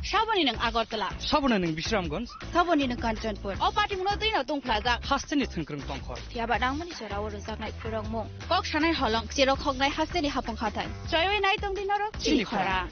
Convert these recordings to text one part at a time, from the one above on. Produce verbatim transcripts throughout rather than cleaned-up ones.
Saboni nwng Agartala. Saboni nwng Bisramganj. Saboni nwng Kanchanpur. O patimungno twino tungphlajak. Hasteni thwngkwrwng tongkhor. Phiyaba nangmani jorao rwjaknai khurokmung. Kok sanai holong, cherok hoknai hasteni hapung hathai. Choiwi nai tongdi norok chini khora.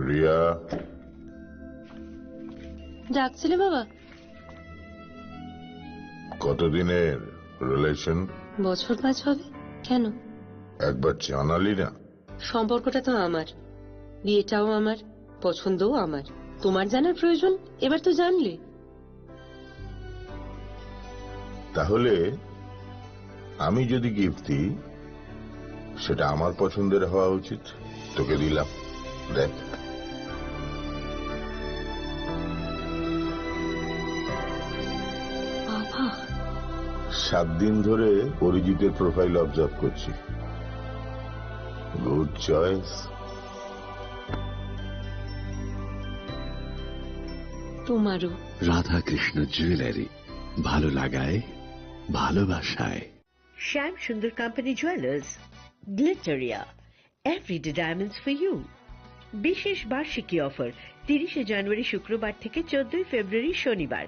Riya. ডাকছিলে বাবা? কতদিনের রিলেশন? বছর পাঁচ হবে। কেন? একবার জানালি না। সম্পর্কটা তো আমার, বিয়েটাও আমার, পছন্দও আমার। তোমার জানার প্রয়োজন, এবার তো জানলে। তাহলে আমি যদি গিফট দিই, সেটা আমার পছন্দের হওয়া উচিত। তোকে দিলাম, দেখ। বাবা। সাত দিন ধরে অরিজিতের প্রোফাইল অবজার্ভ করছি। Good choice. তোমারও। রাধাকৃষ্ণ জুয়েলারি, ভালো লাগায়, ভালোবাসায়। Shyam Sundar company jewellers, Glitteria, everyday diamonds for you. বিশেষ বার্ষিকী অফার, তিরিশে জানুয়ারি শুক্রবার থেকে চোদ্দই ফেব্রুয়ারি শনিবার।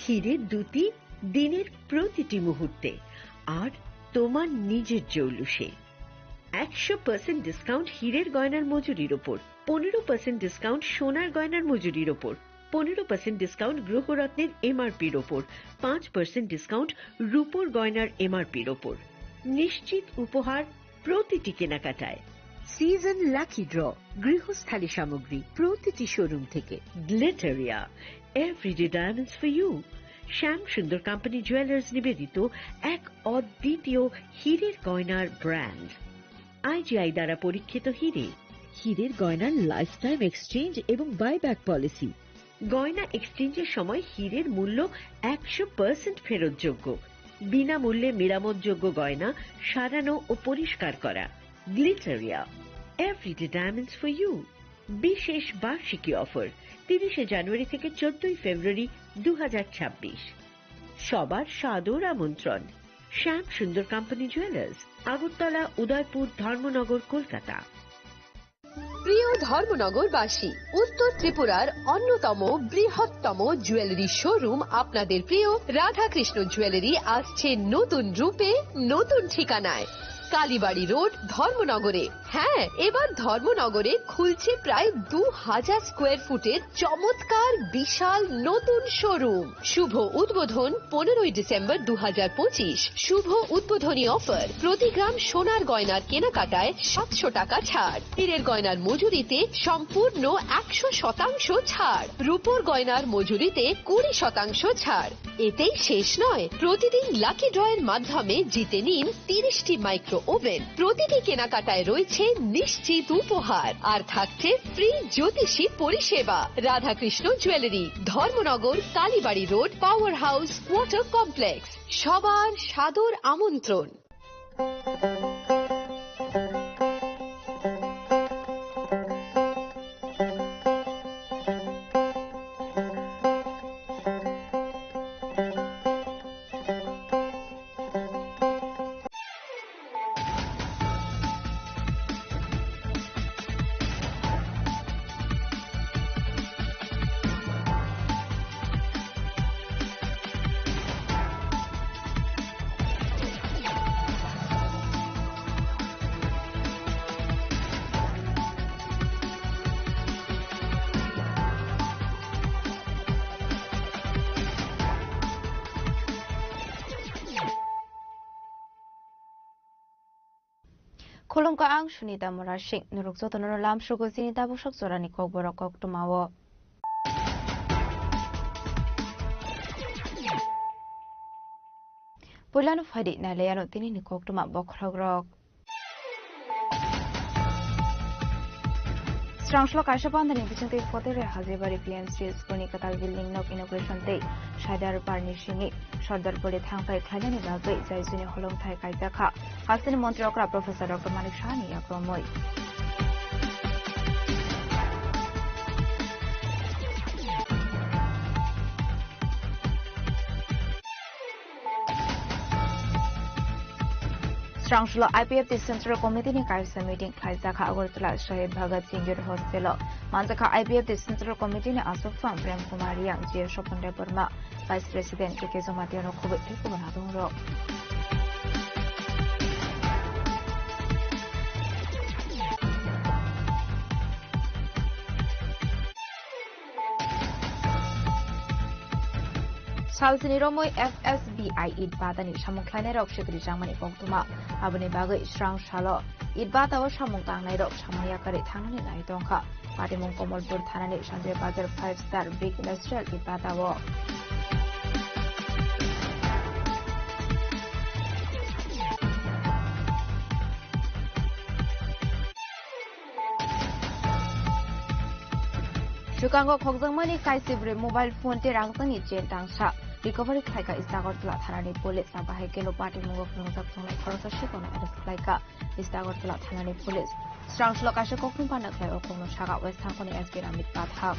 হিরে দ্যুতি, দিনের প্রতিটি মুহূর্তে, আর তোমার নিজের জৌলুসে। একশো পার্সেন্ট ডিসকাউন্ট হিরের গয়নার মজুরির ওপর, পনেরো পার্সেন্ট ডিসকাউন্ট সোনার গয়নার মজুরির ওপর, পনেরো পার্সেন্ট ডিসকাউন্ট গ্রহরত্নের এমআরপির ওপর, পাঁচ পার্সেন্ট ডিসকাউন্ট রূপোর গয়নার এমআরপির ওপর। নিশ্চিত উপহার প্রতিটি কেনাকাটায়। সিজন লাকি ড্র, গৃহস্থালী সামগ্রী প্রতিটি শোরুম থেকে। Glitteria, everyday diamonds for you. Shyam Sundar company jewellers নিবেদিত এক অদ্বিতীয় হীরের গয়নার ব্র্যান্ড। আইজিআই দ্বারা পরীক্ষিত হীরে। হীরের গয়নার লাইফ টাইম এক্সচেঞ্জ এবং বাইব্যাক পলিসি। গয়না এক্সচেঞ্জের সময় হীরের মূল্য একশো পার্সেন্ট ফেরতযোগ্য। বিনামূল্যে মেরামতযোগ্য গয়না সারানো ও পরিষ্কার করা। Glitteria, everyday diamonds for you. বিশেষ বার্ষিকী অফার, তিরিশে জানুয়ারি থেকে চোদ্দই ফেব্রুয়ারি দু হাজার ছাব্বিশ। সবার সাদর আমন্ত্রণ। শ্যাম সুন্দর কোম্পানি জুয়েলার্স, আগরতলা, উদয়পুর, ধর্মনগর, কলকাতা। প্রিয় ধর্মনগরবাসী, উত্তর ত্রিপুরার অন্যতম বৃহত্তম জুয়েলারি শোরুম আপনাদের প্রিয় রাধাকৃষ্ণ জুয়েলারি আসছে নতুন রূপে, নতুন ঠিকানায়। কালীবাড়ি রোড, ধর্মনগরে। হ্যাঁ, এবার ধর্মনগরে খুলছে প্রায় দু হাজার স্কোয়ার ফুটের চমৎকার বিশাল নতুন শোরুম। শুভ উদ্বোধন পনেরোই ডিসেম্বর দু হাজার পঁচিশ। শুভ উদ্বোধনী অফার, প্রতি গ্রাম সোনার গয়নার কেনাকাটায় সাতশো টাকা ছাড়, হীরের গয়নার মজুরিতে সম্পূর্ণ একশো শতাংশ ছাড়, রূপোর গয়নার মজুরিতে কুড়ি শতাংশ ছাড়। এতেই শেষ নয়, প্রতিদিন লাকি ড্রয়ের মাধ্যমে জিতে নিন তিরিশটি মাইক্রো ওভেন। প্রতিটি কেনাকাটায় রয়েছে নিশ্চিত উপহার, আর থাকছে ফ্রি জ্যোতিষী পরিষেবা। Radhakrishna jewellery, Dharmanagar, Kalibari road, power house, water complex. সবার সাদর আমন্ত্রণ। Khulumkha, ang Sunita Murasing. Norok jotono lamsogo chini tabuk sak jorani kokborok koktwmao. Puilano phaidi nailaiano tinini koktwma bokhorokrok. Srangshlo kaisa bandani bisingtwi Foteri Hajibari P M C school ni kwtal building nok inauguration tei Saidar Parni simi Sardar Poli thangpai khlainani bagwi Jaisuni holongthai kaijakha. Hasteni montri okra Professor Doctor Manik Sahani yakromwi. Srangshlo I P F T Central Committee ni kaisa meeting khlaijak kha Agartala Shahid Bhagat Singh Youth Hostel o. Manjakha I P F T Central Committee ni aswk phang Prem Kumar Reang, G A Swapan Debbarma, Vice President K K Jamatia no khubui tei kubun adongrok. Salsini romwi F S B I Eid Bata ni samung khlainairok swkri changmani koktwma. Aboni bagwi srang salo Eid Bata o samung tangnairok samung yakarwi thangnani nai tongkha. Patimung Komolpur thanani Sanjay Bazar Five Star Big Industrial Eid Bata o. Swkango khokjakmani kaisibri mobile phone tei rangchakni chain tangsa recovery khlaikha East Agartala thanani police. Abo hai kheno patimungo phwrwngjak tongnai khoroksa sikhokno arrest khlaikha East Agartala thanani police. Srangshlo kaisa kokthum panda khlai o kokno sakha West Thangkhoni S P Ramit Pathak.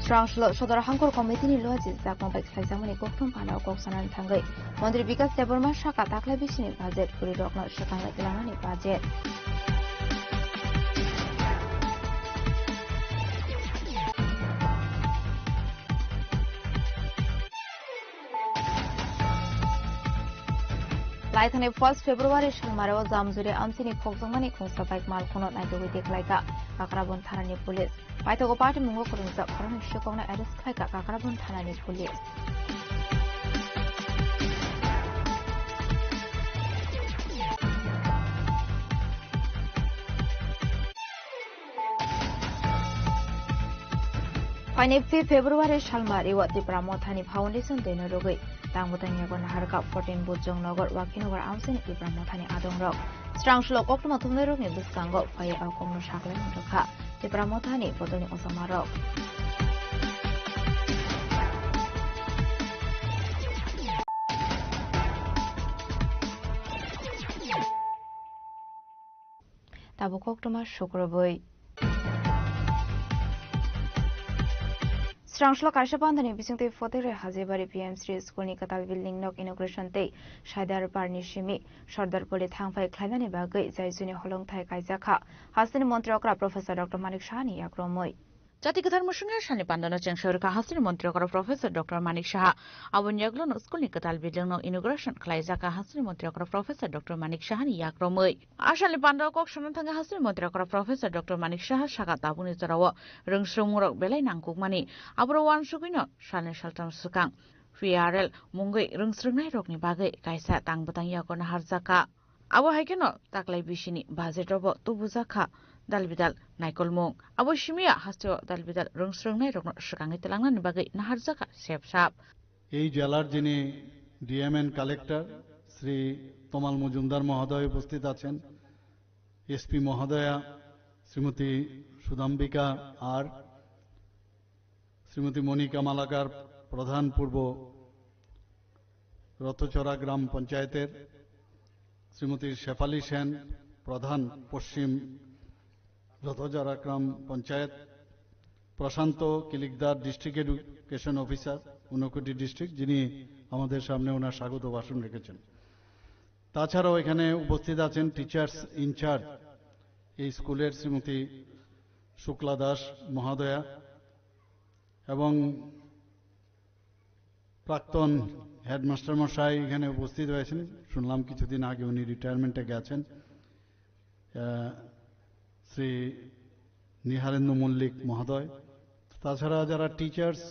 Srangshlo Sodor Hangkor Committee ni luaji jakma bai khlaijakmani kokthum phano kok sanani thangwi Montri Bikas Debbarma saka taklai bisini budget kwrwirokno swkang lai twlangnani budget. Laithani first February salmaro Jamjuri amchini khokjakmani khungsa bike malkhungno naitugwi tiklaikha Kakrabon thanani police. Paithago patimungo kwrwngjak khoroknwi swkokno arrest khlaikha Kakrabon thanani police. Phainai fifth February salmari o Tipra Mothani Foundation Day no rwgwi tang bwtang yago naharkha fourteen Bujong Nagar, Wakhinagar amchaini Tipra Mothani adongrok. Srangshlo koktwma thumnairokni bwskango phaiwi a kokno saklai manrwkha Tipra Mothani bodolni ochomarok. Tabuk koktwma sukrubwi. Srangshlo kaisa bandani bisingtwi Foteri Hajibari P M C school ni kwtal building nok inauguration tei Saidar Parni simi Sardar Poli thangphai khlainani bagwi Jaisuni holongthai kaijakha. Hasteni montri okra Professor Doctor Manik Sahani yakromwi. Jati kwthar mwswngya salni pandano chengsa rwkha hasteni montri okra Professor Doctor Manik Saha. Aboni yaglono school ni kwtal building no inauguration khlaijakha hasteni montri okra Professor Doctor Manik Sahani yakromwi. A salni pandao kok sana thangwi hasteni montri okra Professor Doctor Manik Saha saka tabukni jorao rwngsrwngmungrok belai nangkukmani. Aboro uansugwino salni saltham swkang P R L mungwi rwngsrwngnairokni bagwi kaisa tang bwtang yago naharjakha. Abo hai kheno taklai bisini budget-o bo tubujakha dalbidal naikolmung. Abo simiya hasteo dalbidal rwngsrwngnairokno swkangwi twlangnani bagwi naharjakha sepsap. এই জেলার যিনি DM and collector Shri তমাল মজুমদার মহোদয় উপস্থিত আছেন, এসপি মহোদয়া শ্রীমতী সুদাম্বিকা আর শ্রীমতী মণিকা মালাকার, প্রধান পূর্ব রথচড়া গ্রাম পঞ্চায়েতের, শ্রীমতী শেফালী সেন, প্রধান Paschim Rathchara gram panchayat, Prashanta Kilikdar, district education officer, Unakoti district, যিনি আমাদের সামনে ওনার স্বাগত ভাষণ রেখেছেন। তাছাড়াও এখানে উপস্থিত আছেন টিচার্স ইনচার্জ এই স্কুলের শ্রীমতী শুক্লা দাস মহোদয়া এবং প্রাক্তন হেডমাস্টার মশাই এখানে উপস্থিত হয়েছেন, শুনলাম কিছুদিন আগে উনি রিটায়ারমেন্টে গেছেন। আহ, শ্রী নিহারেন্দু মল্লিক মহোদয়, তাছাড়া যারা টিচার্স,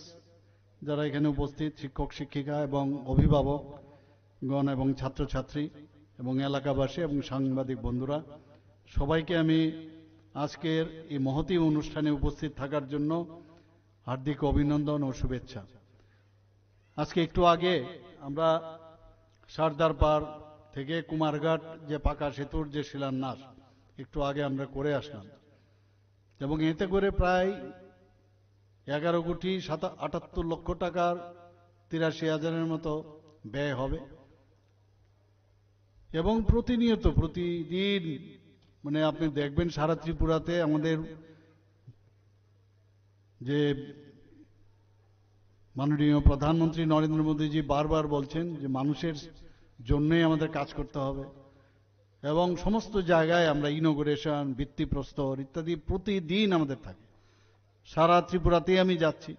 যারা এখানে উপস্থিত, শিক্ষক শিক্ষিকা এবং অভিভাবকগণ এবং ছাত্রছাত্রী এবং এলাকাবাসী এবং সাংবাদিক বন্ধুরা, সবাইকে আমি আজকের এই মহতী অনুষ্ঠানে উপস্থিত থাকার জন্য হার্দিক অভিনন্দন ও শুভেচ্ছা। আজকে একটু আগে আমরা সর্দার পার থেকে কুমারঘাট যে পাকা সেতুর যে শিলান্যাস একটু আগে আমরা করে আসলাম, এবং এতে করে প্রায় এগারো কোটি সাতা- আটাত্তর লক্ষ টাকার তিরাশি হাজারের মতো ব্যয় হবে। এবং প্রতিনিয়ত, প্রতিদিন, মানে, আপনি দেখবেন সারা ত্রিপুরাতে আমাদের যে মাননীয় প্রধানমন্ত্রী নরেন্দ্র মোদীজি বারবার বলছেন যে মানুষের জন্যই আমাদের কাজ করতে হবে, এবং সমস্ত জায়গায় আমরা ইনোগুরেশন, ভিত্তিপ্রস্তর ইত্যাদি প্রতিদিন আমাদের থাকে। সারা ত্রিপুরাতেই আমি যাচ্ছি।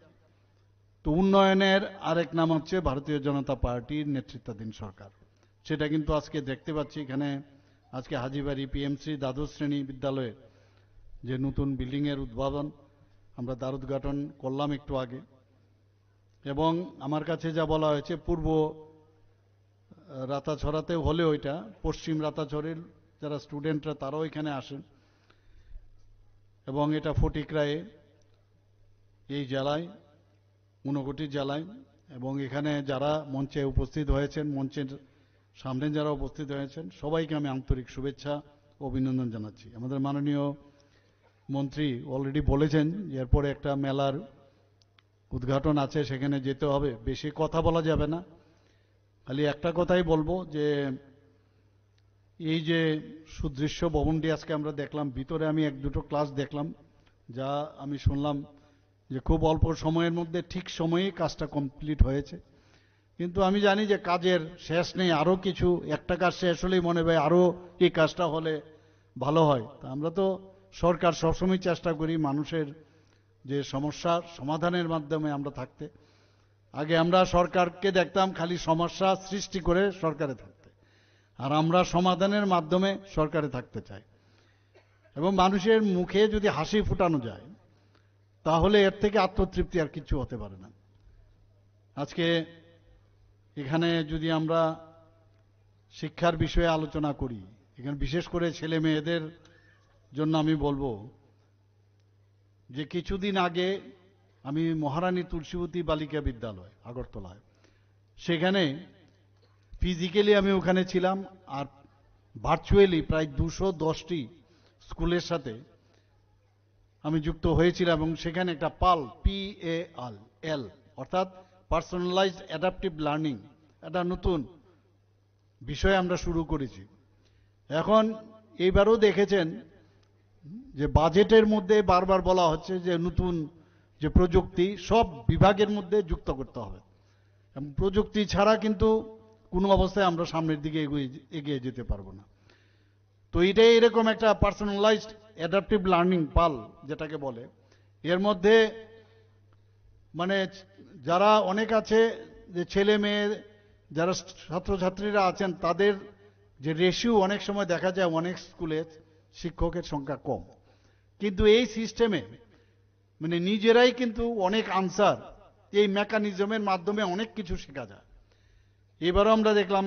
তো উন্নয়নের আরেক নাম হচ্ছে ভারতীয় জনতা পার্টির নেতৃত্বাধীন সরকার। সেটা কিন্তু আজকে দেখতে পাচ্ছি এখানে, আজকে হাজিবাড়ি পিএমসি দ্বাদশ শ্রেণী বিদ্যালয়ের যে নতুন বিল্ডিং এর উদ্বোধন, আমরা দ্বার উদ্ঘাটন করলাম একটু আগে। এবং আমার কাছে যা বলা হয়েছে, পূর্ব রাতাছড়াতে হলেও এটা পশ্চিম রাতাছড়ির যারা স্টুডেন্টরা, তারাও এখানে আসেন। এবং এটা ফটিকরায়ে, এই জেলায়, ঊনকোটি জেলায়, এবং এখানে যারা মঞ্চে উপস্থিত হয়েছেন, মঞ্চের সামনে যারা উপস্থিত হয়েছেন, সবাইকে আমি আন্তরিক শুভেচ্ছা ও অভিনন্দন জানাচ্ছি। আমাদের মাননীয় মন্ত্রী অলরেডি বলেছেন যে এরপরে একটা মেলার উদ্ঘাটন আছে, সেখানে যেতে হবে। বেশি কথা বলা যাবে না, খালি একটা কথাই বলবো যে এই যে সুদৃশ্য ভবনটি আজকে আমরা দেখলাম, ভিতরে আমি এক দুটো ক্লাস দেখলাম, যা আমি শুনলাম যে খুব অল্প সময়ের মধ্যে ঠিক সময়েই কাজটা কমপ্লিট হয়েছে। কিন্তু আমি জানি যে কাজের শেষ নেই, আরও কিছু, একটা কাজ শেষ হলেই মনে হয় আরও এই কাজটা হলে ভালো হয়। তা আমরা তো, সরকার সবসময় চেষ্টা করি মানুষের যে সমস্যার সমাধানের মাধ্যমে আমরা থাকতে। আগে আমরা সরকারকে দেখতাম খালি সমস্যা সৃষ্টি করে সরকারে থাকতে, আর আমরা সমাধানের মাধ্যমে সরকারে থাকতে চাই। এবং মানুষের মুখে যদি হাসি ফুটানো যায়, তাহলে এর থেকে আত্মতৃপ্তি আর কিছু হতে পারে না। আজকে এখানে যদি আমরা শিক্ষার বিষয়ে আলোচনা করি, এখানে বিশেষ করে ছেলে মেয়েদের জন্য আমি বলবো যে কিছুদিন আগে আমি মহারানী তুলসীবতী বালিকা বিদ্যালয় আগরতলায়, সেখানে ফিজিক্যালি আমি ওখানে ছিলাম, আর ভার্চুয়ালি প্রায় দুশো দশটি স্কুলের সাথে আমি যুক্ত হয়েছিলাম, এবং সেখানে একটা পাল, পি এ এল, এল, অর্থাৎ পার্সোনালাইজড অ্যাডাপটিভ লার্নিং, একটা নতুন বিষয় আমরা শুরু করেছি। এখন এইবারও দেখেছেন যে বাজেটের মধ্যে বারবার বলা হচ্ছে যে নতুন যে প্রযুক্তি সব বিভাগের মধ্যে যুক্ত করতে হবে, এবং প্রযুক্তি ছাড়া কিন্তু কোনো অবস্থায় আমরা সামনের দিকে এগিয়ে, এগিয়ে যেতে পারবো না। তো এটাই এরকম একটা পার্সোনালাইজড অ্যাডাপটিভ লার্নিং, পাল যেটাকে বলে। এর মধ্যে, মানে, যারা অনেক আছে, যে ছেলে মেয়ে, যারা ছাত্রছাত্রীরা আছেন, তাদের যে রেশিও, অনেক সময় দেখা যায় অনেক স্কুলে শিক্ষকের সংখ্যা কম, কিন্তু এই সিস্টেমে, মানে, নিজেরাই কিন্তু অনেক আনসার এই মেকানিজমের মাধ্যমে অনেক কিছু শেখা যায়। এবারও আমরা দেখলাম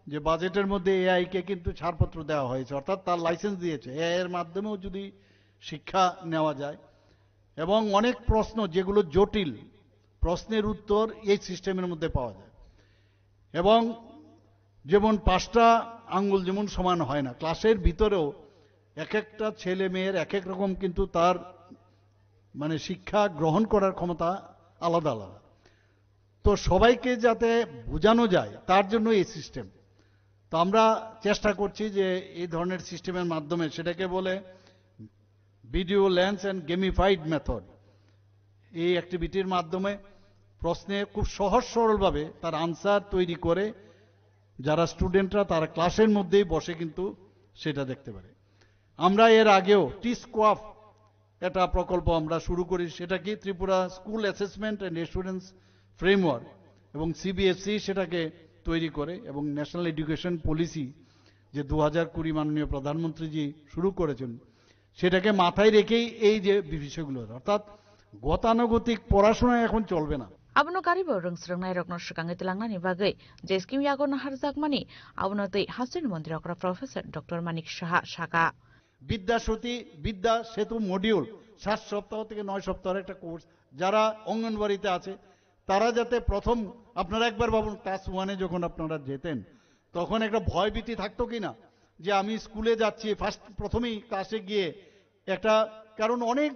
যে বাজেটের মধ্যে এআই কে কিন্তু ছাড়পত্র দেওয়া হয়েছে, অর্থাৎ তার লাইসেন্স দিয়েছে। এআই এর মাধ্যমেও যদি শিক্ষা নেওয়া যায়, এবং অনেক প্রশ্ন যেগুলো জটিল, প্রশ্নের উত্তর এই সিস্টেমের মধ্যে পাওয়া যায়। এবং যেমন পাঁচটা আঙ্গুল যেমন সমান হয় না, ক্লাসের ভিতরেও এক একটা ছেলে মেয়ের এক এক রকম কিন্তু তার, মানে, শিক্ষা গ্রহণ করার ক্ষমতা আলাদা আলাদা। তো সবাইকে যাতে বোঝানো যায়, তার জন্য এই সিস্টেম। তো আমরা চেষ্টা করছি যে এই ধরনের সিস্টেমের মাধ্যমে, সেটাকে বলে video lens and gamified method, এই অ্যাক্টিভিটির মাধ্যমে প্রশ্নে খুব সহজ সরলভাবে তার আনসার তৈরি করে যারা স্টুডেন্টরা তারা ক্লাসের মধ্যেই বসে কিন্তু সেটা দেখতে পারে। আমরা এর আগেও টি স্কোয়াফ একটা প্রকল্প আমরা শুরু করি, সেটা কি Tripura school assessment and assurance framework এবং সিবিএসই সেটাকে তৈরি করে, এবং ন্যাশনাল এডুকেশন পলিসি যে দু হাজার কুড়ি মাননীয় প্রধানমন্ত্রীজি শুরু করেছেন, সেটাকে মাথায় রেখেই এই যে বিষয়গুলো, অর্থাৎ গতানুগতিক পড়াশোনা এখন চলবে না। Abono karibo rwng swrwngnairokno swkangwi twlangnani bagwi je scheme yago naharjakmani, abono twi hasteni montri okra Professor Doctor Manik Saha sakha. বিদ্যা সতী, বিদ্যা সেতু মডিউল, সাত সপ্তাহ থেকে নয় সপ্তাহের একটা কোর্স। যারা অঙ্গনবাড়িতে আছে, তারা যাতে প্রথম, আপনারা একবার ভাবুন, ক্লাস ওয়ানে যখন আপনারা যেতেন, তখন একটা ভয়ভীতি থাকতো কি না যে আমি স্কুলে যাচ্ছি, ফার্স্ট, প্রথমেই ক্লাসে গিয়ে একটা, কারণ অনেক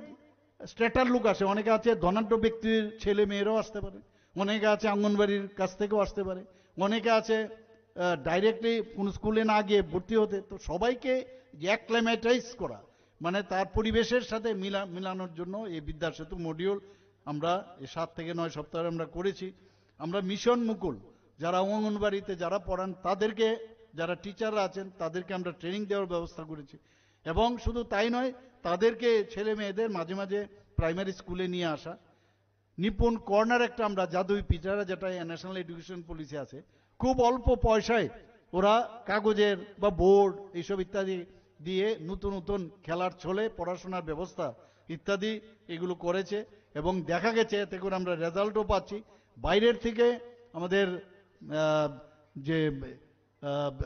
স্ট্রেটার লোক আসে, অনেকে আছে ধনাঢ্য ব্যক্তির ছেলে মেয়েরাও আসতে পারে, অনেকে আছে অঙ্গনবাড়ির কাছ থেকেও আসতে পারে, অনেকে আছে ডাইরেক্টলি কোনো স্কুলে না গিয়ে ভর্তি হতে। তো সবাইকে অ্যাক্লামেটাইজ করা, মানে তার পরিবেশের সাথে মিলা মিলানোর জন্য এই বিদ্যা সেতু মডিউল আমরা এই সাত থেকে নয় সপ্তাহে আমরা করেছি। আমরা মিশন মুকুল, যারা অঙ্গনবাড়িতে যারা পড়ান, তাদেরকে, যারা টিচাররা আছেন, তাদেরকে আমরা ট্রেনিং দেওয়ার ব্যবস্থা করেছি। এবং শুধু তাই নয়, তাদেরকে, ছেলে মেয়েদের মাঝে মাঝে প্রাইমারি স্কুলে নিয়ে আসা। নিপুণ কর্নার একটা আমরা জাদুই পিটারা, যেটা ন্যাশনাল এডুকেশন পলিসি আছে, খুব অল্প পয়সায় ওরা কাগজের বা বোর্ড এইসব ইত্যাদি দিয়ে নতুন নতুন খেলার ছলে পড়াশোনার ব্যবস্থা ইত্যাদি এগুলো করেছে। এবং দেখা গেছে এতে করে আমরা রেজাল্টও পাচ্ছি। বাইরের থেকে আমাদের আহ, যে আহ,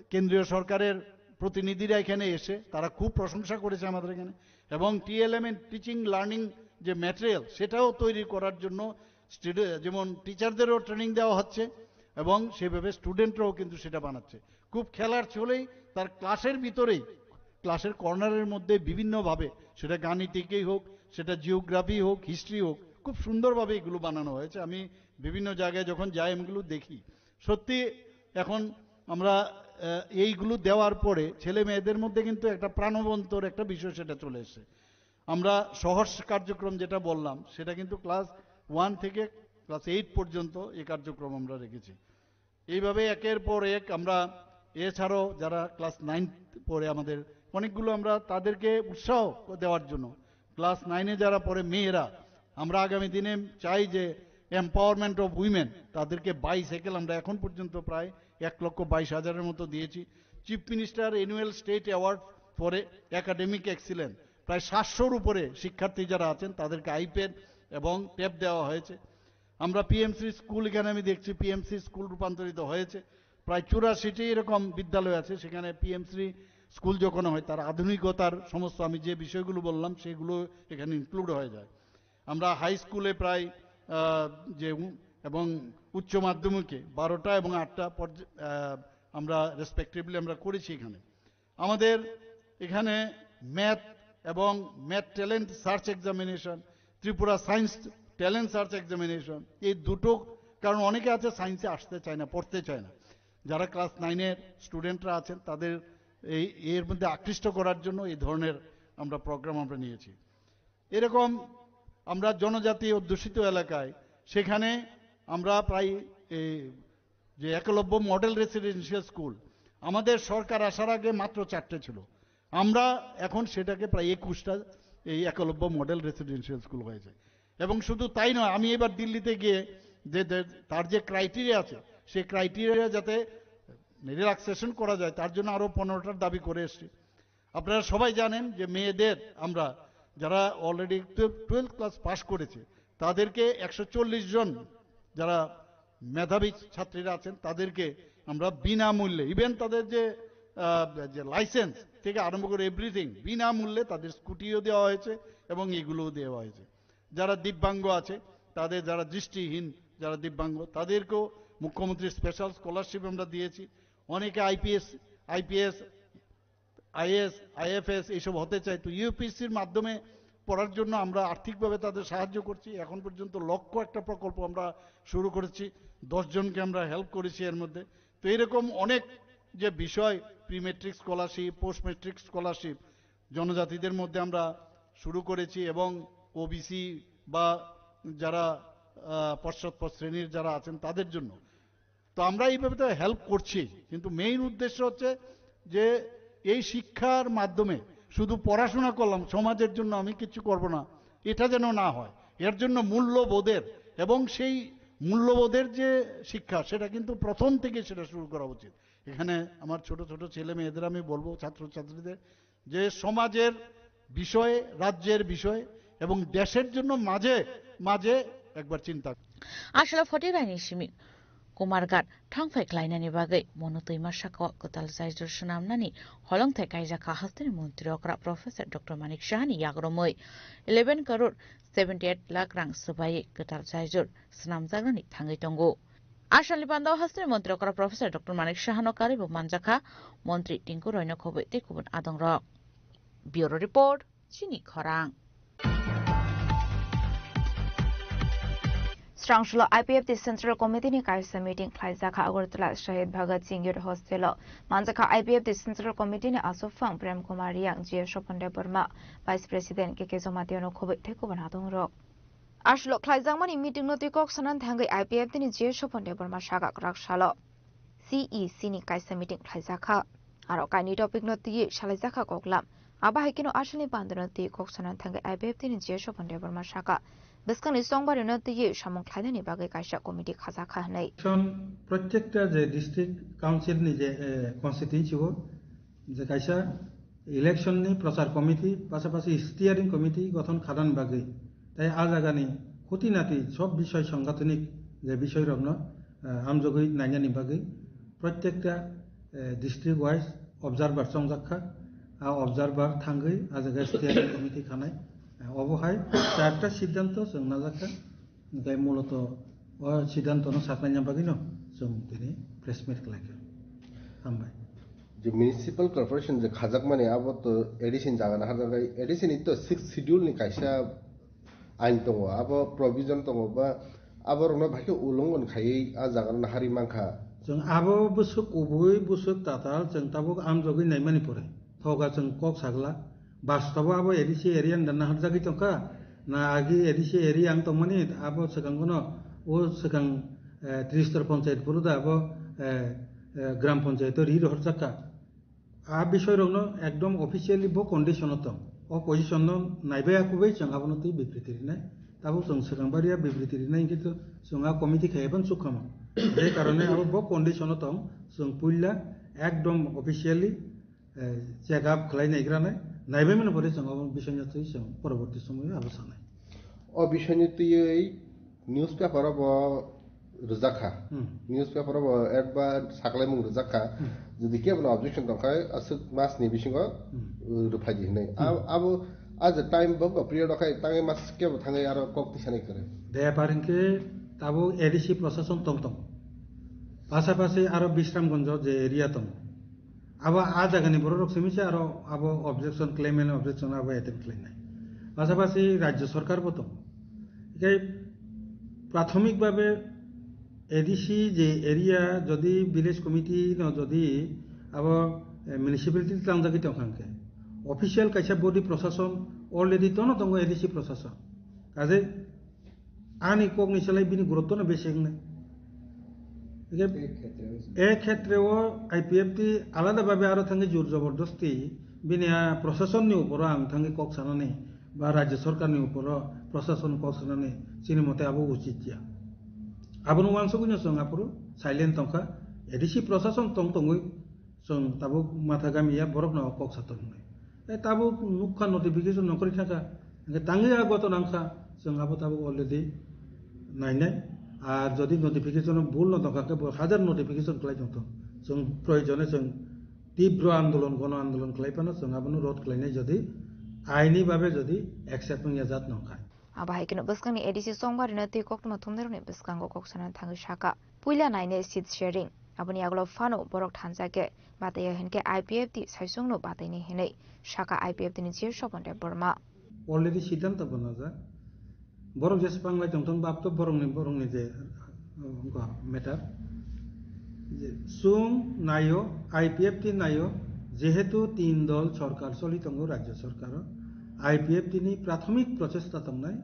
কেন্দ্রীয় সরকারের প্রতিনিধিরা এখানে এসে তারা খুব প্রশংসা করেছে আমাদের এখানে। এবং টিএলএম এর টিচিং লার্নিং যে ম্যাটেরিয়াল, সেটাও তৈরি করার জন্য স্টুডে- যেমন টিচারদেরও ট্রেনিং দেওয়া হচ্ছে এবং সেভাবে স্টুডেন্টরাও কিন্তু সেটা বানাচ্ছে। খুব খেলার ছলেই তার ক্লাসের ভিতরেই, ক্লাসের কর্নারের মধ্যে বিভিন্নভাবে, সেটা গাণিতিকেই হোক, সেটা জিওগ্রাফি হোক, হিস্ট্রি হোক, খুব সুন্দরভাবে এগুলো বানানো হয়েছে। আমি বিভিন্ন জায়গায় যখন যাই, আমি এগুলো দেখি। সত্যি এখন আমরা আহ, এইগুলো দেওয়ার পরে ছেলে মেয়েদের মধ্যে কিন্তু একটা প্রাণবন্তর একটা বিষয় সেটা চলে এসেছে। আমরা সহজ কার্যক্রম যেটা বললাম, সেটা কিন্তু ক্লাস ওয়ান থেকে ক্লাস এইট পর্যন্ত এই কার্যক্রম আমরা রেখেছি। এইভাবে একের পর এক আমরা, এছাড়াও যারা ক্লাস নাইন পড়ে আমাদের অনেকগুলো, আমরা তাদেরকে উৎসাহ দেওয়ার জন্য, ক্লাস নাইনে যারা পড়ে মেয়েরা, আমরা আগামী দিনে চাই যে এম্পাওয়ারমেন্ট অফ উইমেন, তাদেরকে বাইসাইকেল আমরা এখন পর্যন্ত প্রায় এক লক্ষ বাইশ হাজারের মতো দিয়েছি। Chief minister annual state award for academic excellence, প্রায় সাতশোর উপরে শিক্ষার্থী যারা আছেন তাদেরকে আইপ্যাড এবং ট্যাব দেওয়া হয়েছে। আমরা পিএমসি স্কুল, এখানে আমি দেখছি পিএমসি স্কুল রূপান্তরিত হয়েছে। প্রায় চুরাশিটি এরকম বিদ্যালয় আছে, সেখানে পিএমসি স্কুল যখন হয়, তার আধুনিকতার সমস্ত, আমি যে বিষয়গুলো বললাম, সেগুলো এখানে ইনক্লুড হয়ে যায়। আমরা হাই স্কুলে প্রায় আহ, যে উ- এবং উচ্চ মাধ্যমিকে বারোটা এবং আটটা পর্য- আহ, আমরা রেসপেক্টিভলি আমরা করেছি এখানে। আমাদের এখানে ম্যাথ এবং math talent search examination, Tripura science talent search examination, এই দুটো, কারণ অনেকে আছে সায়েন্সে আসতে চায় না, পড়তে চায় না, যারা ক্লাস নাইনের স্টুডেন্টরা আছেন, তাদের এই এর মধ্যে আকৃষ্ট করার জন্য এই ধরনের আমরা প্রোগ্রাম আমরা নিয়েছি। এরকম আমরা জনজাতি অধ্যুষিত এলাকায়, সেখানে আমরা প্রায় এই যে একলব্য মডেল রেসিডেন্সিয়াল স্কুল, আমাদের সরকার আসার আগে মাত্র চারটে ছিল, আমরা এখন সেটাকে প্রায় একুশটা এই একলব্য মডেল রেসিডেন্সিয়াল স্কুল হয়েছে। এবং শুধু তাই নয়, আমি এবার দিল্লিতে গিয়ে যে যে- তার যে ক্রাইটেরিয়া আছে, সেই ক্রাইটেরিয়া যাতে রিল্যাক্সেশন করা যায়, তার জন্য আরও পনেরোটার দাবি করে এসেছি। আপনারা সবাই জানেন যে মেয়েদের, আমরা যারা অলরেডি টুয়েলভ ক্লাস পাস করেছে, তাদেরকে একশো চল্লিশ জন যারা মেধাবী ছাত্রীরা আছেন, তাদেরকে আমরা বিনামূল্যে, ইভেন তাদের যে আহ, যে লাইসেন্স থেকে আরম্ভ করে এভরিথিং, বিনামূল্যে তাদের স্কুটিও দেওয়া হয়েছে এবং এগুলোও দেওয়া হয়েছে। যারা দিব্যাঙ্গ আছে, তাদের, যারা দৃষ্টিহীন, যারা দিব্যাঙ্গ, তাদেরকেও মুখ্যমন্ত্রী স্পেশাল স্কলারশিপ আমরা দিয়েছি। অনেকে আইপিএস, আইপিএস, আইএস, আইএফএস এইসব হতে চায়, তো ইউপিএসসির মাধ্যমে পড়ার জন্য আমরা আর্থিকভাবে তাদের সাহায্য করছি। এখন পর্যন্ত লক্ষ একটা প্রকল্প আমরা শুরু করেছি, দশ জনকে আমরা হেল্প করেছি এর মধ্যে। তো এরকম অনেক যে বিষয়, pre matric scholarship, post matric scholarship, জনজাতিদের মধ্যে আমরা শুরু করেছি এবং ওবিসি বা যারা আহ, পশ্চাৎপদ শ্রেণীর যারা আছেন তাদের জন্য। তো আমরা এইভাবে তো হেল্প করছি, কিন্তু মেইন উদ্দেশ্য হচ্ছে যে এই শিক্ষার মাধ্যমে শুধু পড়াশোনা করলাম, সমাজের জন্য আমি কিছু করব না, এটা যেন না হয়। এর জন্য মূল্যবোধের, এবং সেই মূল্যবোধের যে শিক্ষা, সেটা কিন্তু প্রথম থেকে সেটা শুরু করা উচিত। এখানে আমার ছোট ছোট ছেলে মেয়েদের আমি বলবো, ছাত্রছাত্রীদের, যে সমাজের বিষয়ে, রাজ্যের বিষয়ে এবং দেশের জন্য মাঝে মাঝে একবার চিন্তা। Aswla Photi Raini simi Kumarghat thangphai khlainani bagwi Mono Twima sakao kwtal jaijor swnamnani holongthai kaijakha hasteni montri okra Professor Doctor Manik Sahani yagrumwi eleven crore seventy eight lakh rang swbaiwi kwtal jaijor swnamjaknani thangwi tongo. Asalni pandao hasteni montri okra Professor Doctor Manik Sahano karwibo manjakha montri Tinku Roino khobwi tei kubun adongrok. Bureau Report, Chini Khorang. Srangsulo I P F T Central Committee ni kaisa meeting khlaijakha Agartala Shahid Bhagat Singh Youth Hostel o manjakha I P F T Central Committee ni aswk phang Prem Kumar Riang, G A Sopon Debbarma, Vice President K K Jamatia no khobwi tei kubun adongrok. Aswk khlaijakmani meeting no twi kok sanani thangwi I P F T ni G A Sopon Debbarma saka kwrak salo C E C ni kaisa meeting khlaijakha. Aro kaini topic no twiwi salaijakha koklam. Abo hai kheno asalni pandano twiwi kok sanani thangwi I P F T ni G A Sopon Debbarma saka bwskangni chongbari no twiwi samung khlainani bagwi kaisa committee khajakha hwnwi. Election protekta je district council ni je, eh, constituency o je kaisa election ni prochar committee, pasapasi steering committee gothon khadan bagwi, tai a jaga ni khuti nati sob bishoy sangathanik je bishoy rokno, eh, amjogwi nainani bagwi protekta, eh, district wise observer chongjak kha. A observer thangwi a jaga steering committee khanai. Eh, obo hai charta siddhanto chwng najak kha. Hingke muloto o siddhanto no saknaina bagwi no chwng tini press meet khlai kha. Hambai. Je municipal corporation je khajakmani abo to A D C ni jaga na harjaknai, A D C ni to sixth schedule ni kaisa ain tongo, abo provision tongo ba abo rokno baikhe ulongon khaiwi a jaga no nahari mankha. Chwng abo bwswk kubui bwswk tatal chwng tabuk amjogwi naimani pore thoga chwng kok sagla. Bastobo abo A D C area ni da naharjagwi tongkha, na agi A D C area ang tongmani abo swkang bono o swkang, eh, Tristor Panchayat phuru da abo, eh, eh, Gram Panchayat o ri rohorjakha. A bisoi rokno ekdom officially bo condition o tong. O position no naibai akubai chwng abono twi bibriti rinai. Tabuk chwng swkang baria bibriti rinai hwnkhe to chwng a committee khai phano chukkhama. Je karone abo bo condition o tong, chwng puila ekdom officially eh, check up khlai naigra nai, naibai mani pore chwng abo bisingni twi chwng poroborti somoyo abo sanai. O bisingni twiwi newspaper o bo rwjak kha. Hmm. Newspaper o bo advert saklaimung rwjak kha. Hmm. Jodi kebono objection tong kha, aswk mas ni bisingo, Hmm. uh, rwphai di hinwi. Hmm. Ab-, abo, a je time bo, bo period o khai tangwi mas kebo thangwi aro kok tisanai kwrwi. Bepar hinkhe tabuk A D C prosason tong tong. Pasapasi aro Bisramganj o je area tongo. Abo a jagani borok rok simi se aro abo objection, claim and objection abo attempt khlainai. Pasapasi rajya sarkar bo tongo. Hinkhe prathomik bhabe A D C je area jodi village committee no jodi abo, eh, municipality tlangjagwi tongkha hinkhe official kaisa body prosason already tono tongo A D C prosason. Kaje Ani kokni slai bini gurutto no besi wngnai. Hingke E khetre o. E khetre o I P F T alada bhabe aro thangwi jor jobordosti bini a prosason ni uporo ang thangwi kok sanani ba rajya sarkar ni uporo prosason kok sanani chini mote abo uchit ya. Abono uansugwi no chwng aphuru silent tongkha. A D C prosason tong tongwi Chwng tabuk matha gami ya borok no kok satok wngnai. Tei tabuk nukha notification nongkhorwi thangkha. Hingkhe tangwi a goto nangkha, chwng abo tabuk already nainai. Ar jodi notification o bul no tongkha khe bo hajar notification khlai tongthok. Chwng proyojone chwng tibro andolon, gono andolon khlai phano chwng abono rod khlainai jodi aini babe jodi accept wngya jat nongkha. Abo hai kheno bwskangni A D C chongbarino tei koktwma thumnairokni bwskango kok sanani thangwi sakha. Puila nainai seat sharing. Aboni yagulo phano borok thansa khe bataiya hinkhe I P F T saisungno batainai hinwi sakha I P F T ni G A Sopon Debbarma. Already siddhanto bo najak. Borok jesa panglai tongthok bab to borokni, borokni je, uh, matter. Je chwng naio, I P F T naio, jehetu tin dol sorkar choli tongo rajya sorkaro, I P F T ni prathomik prochesta tongnai,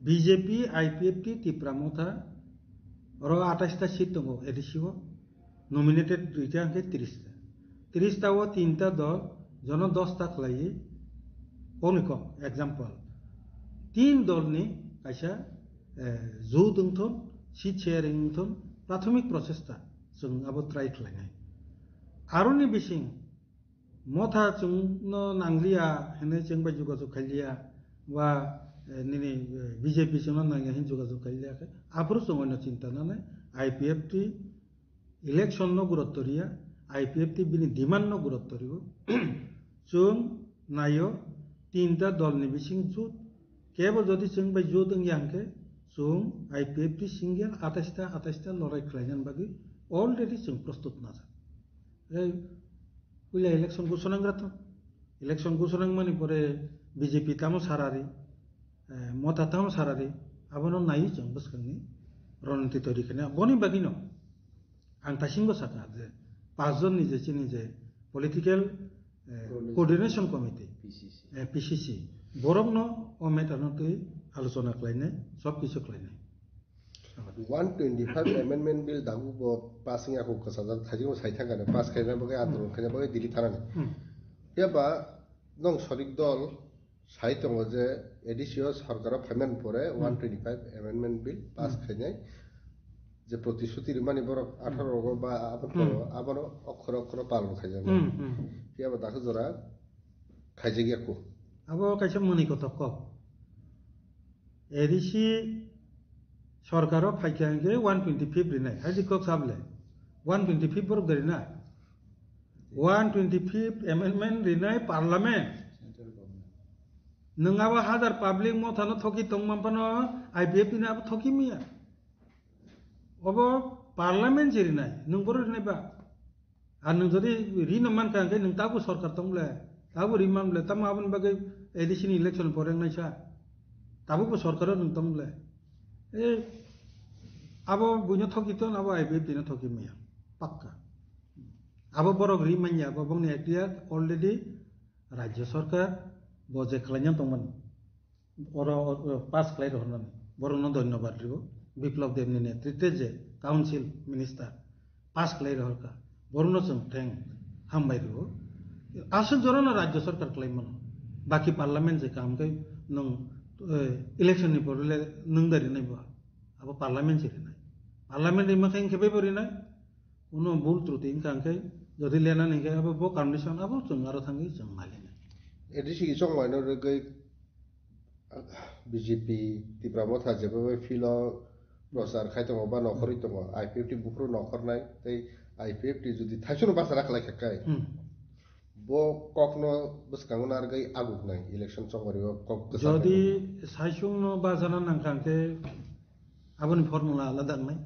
B J P, I P F T, Tipra Motha, oro atais ta seat tongo A D C o, nominated duita hwnkhe tris ta. Tris ta o tinta dol, jono dos ta khlaiwi, kok ni kok, example. Tin dol ni kaisa, eh, jut wngthon, seat sharing wngthon, prathomik prochesta chwng abo try khlainai. Aroni bising Motha chwngno nangliya hinwi chwng bai jogajog khailiya, ba, eh, nini, eh, B J P chwngno nangya hinwi jogajog khailiya khe, aphuru chwng oino chinta nanai, I P F T election no gurutto riya, I P F T bini demand no gurutto rio. Chwng naio, tinta dol ni bising jut, kebo jodi chwng bai jut wngya hwnkhe, chwng I P F T single atais ta, atais ta lorai khlainani bagwi already chwng prostut najak. Ei, puila election gusonang rato. Election gusonang mani pore B J P tamo sarari, eh, Motha tamo sarari, abono naiwi chwng bwskangni roniti toiri khaina. Boni bagwino ang taisingo sakha je, pachjonni je chini je political, eh, Coordination. Coordination Committee, P C C. Eh, P C C, borokno o matter no twi alochona khlainai, sob kisu khlainai. One twenty-five Amendment Bill dagu bo pass wngya kho, kwchajak, thaijwk sai thangkha, pass khaina bagwi, andolon khaina bagwi Delhi thanani. Hmm. Phiya ba nwng sorik dol sai tongo je A D C o sorkaro phaimani pore Hmm. One twenty-five Amendment Bill pass Hmm. khainai je protishuti rimani borok Hmm. atharo rogo ba aboni Hmm. poro abono okhoro okhoro palon khaijak. Hmm, hmm. Phiya ba dakhuk jora khaijak ya kho. Abo kaisa mwnwi kothok kok. A D C sorkaro phaikha hwnkhe one twenty-fifth rinai. Hai di kok sable. One twenty-fifth borok de rinai. One twenty-fifth amendment rinai parliament. Central government. Nwng abo hazar public Mothano thoki tongma phano I P F T ni abo thoki maya. Obo parliament je rinai, nwng boro rinai ba. Ar nwng jodi rino mankha hwnkhe nwng tabuk sorkar tong ble, tabuk ri man ble, tamo aboni bagwi A D C ni election pore wngnai sa, tabuk bo sorkar o nwng tong ble. E, abo buino thoki ton, abo I P F T no thoki maya, pakka. Abo borok ri manya, abo bongni ekhtiar already rajya sorkar bo je khlaina tongmani. Oro, oro pass khlai rohornani. Borokno dhonyobad rio. Biplab Debni netritwe je council minister pass khlai rohorkha. Borokno chwng theng hambai rio. Aswk jorano rajya sarkar khlai mano. Baki parliament je kaham khe nwng, eh, election ni pore le nwng da rinai bo. Abo parliament se rinai. Parliament rima khe wngkhe bebo rinai. Uno bul truti wngkha hwnkhe, jodi lenani hwnkhe abo bo condition abo chwng aro thangwi chwng nailainai. A D C chongmaino rwgwi B J P Tipra Motha jeba bai philo prochar khai tongo ba nokhorwi tongo, I P F T buphuru nokhornai tei I P F T jodi thaichung bachara khlai kha kai, Hmm. bo kokno bwskango narwgwi aguknai election chongmari o kok kwchak Jodi khai. Saichungno bachana nangkha hwnkhe aboni formula alada wngnai.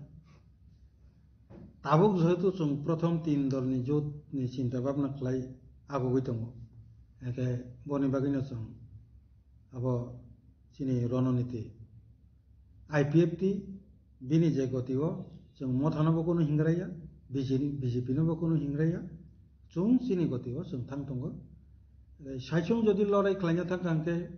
Tabuk jehetu chwng prothom tin dolni jotni chinta bhabna khlai agugwi tongo, hwnkhe boni bagwino chwng abo chini rononiti I P F T bini je goti o chwng Mothano bo kunu hingraiya, B J P no bo kunu hingraiya, chwng chini goti o chwng thang tongo. Saichung jodi lorai khlaina thangkha hwnkhe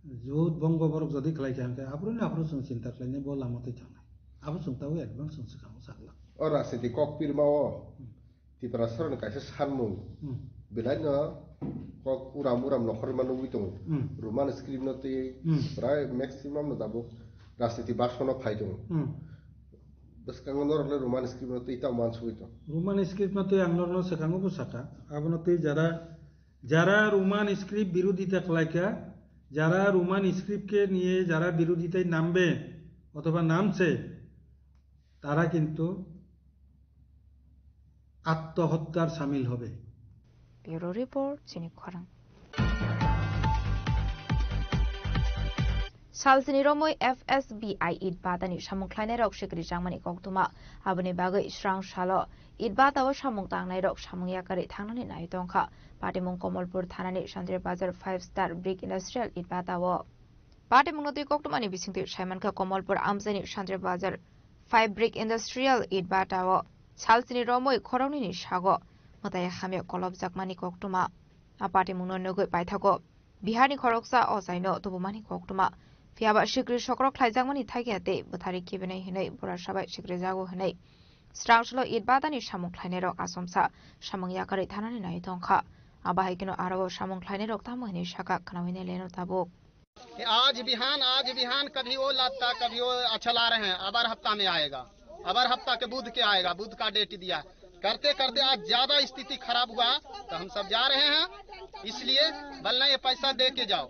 Jut bongo borok jodi khlai kha hwnkhe, aphuru ni aphuru chwng chinta khlainai bo lama twi thangnai. Abo chwng tabuk advance chwng swkang sakla. O rajniti kok pirma o Hmm. Tiprasaroni kaisa sanmung Hmm. belai no kok uram uram nokhorma nugwi tongo. Hmm. Roman script no twi Hmm. prai maximum no tabuk rajniti baksa no phai tongo. Hmm. Bwskango norok le Roman script no twi tamo uansugwi tongo. Roman script no twi ang norok no swkango bwsaka. Abono twi jara Jara Roman script birodhita khlaikha, jara Roman script ke niye jara birodhitai nambe othoba namche, tara kintu attohotyar samil hobe. Bureau Report, Chini Khorang. Salsini romwi F S B I it batani samung khlainairok sikri changmani koktwma. Aboni bagwi srang salo it batao samung tangnairok samung yakarwi thangnani nai tongkha. Patimung Komolpur thanani Santri Bazar Five Star Brick Industrial it batao. Patimungno twi koktwmani bisingtwi saimankha Komolpur amchaini Santri Bazar Five Brick Industrial it batao salsini romwi khoroknwini sago mwtai hamya kolopjakmani koktwma. A patimungno nugwi paithago Biharni khoroksa ochaino tubumani koktwma. Phiyaba sikri sokrok khlaijakmani thaikia tei bwthari kibinai hinwi bura sabai sikrijago hinwi srang salo it batani samung khlainairok achomsa samung yakarwi thanani nai tongkha. Abo hai kheno aro samung khlainairok tamo hinwi sakha khnaui naileno tabuk. आज बिहान, आज बिहान कभी वो लाता, कभी वो अच्छा ला रहे हैं। अबर हफ्ता में आएगा, अबर हफ्ता के बुध के आएगा, बुध का डेट दिया। करते करते आज ज्यादा स्थिति खराब हुआ, तो हम सब जा रहे हैं, इसलिए बोलना, ये पैसा दे के जाओ।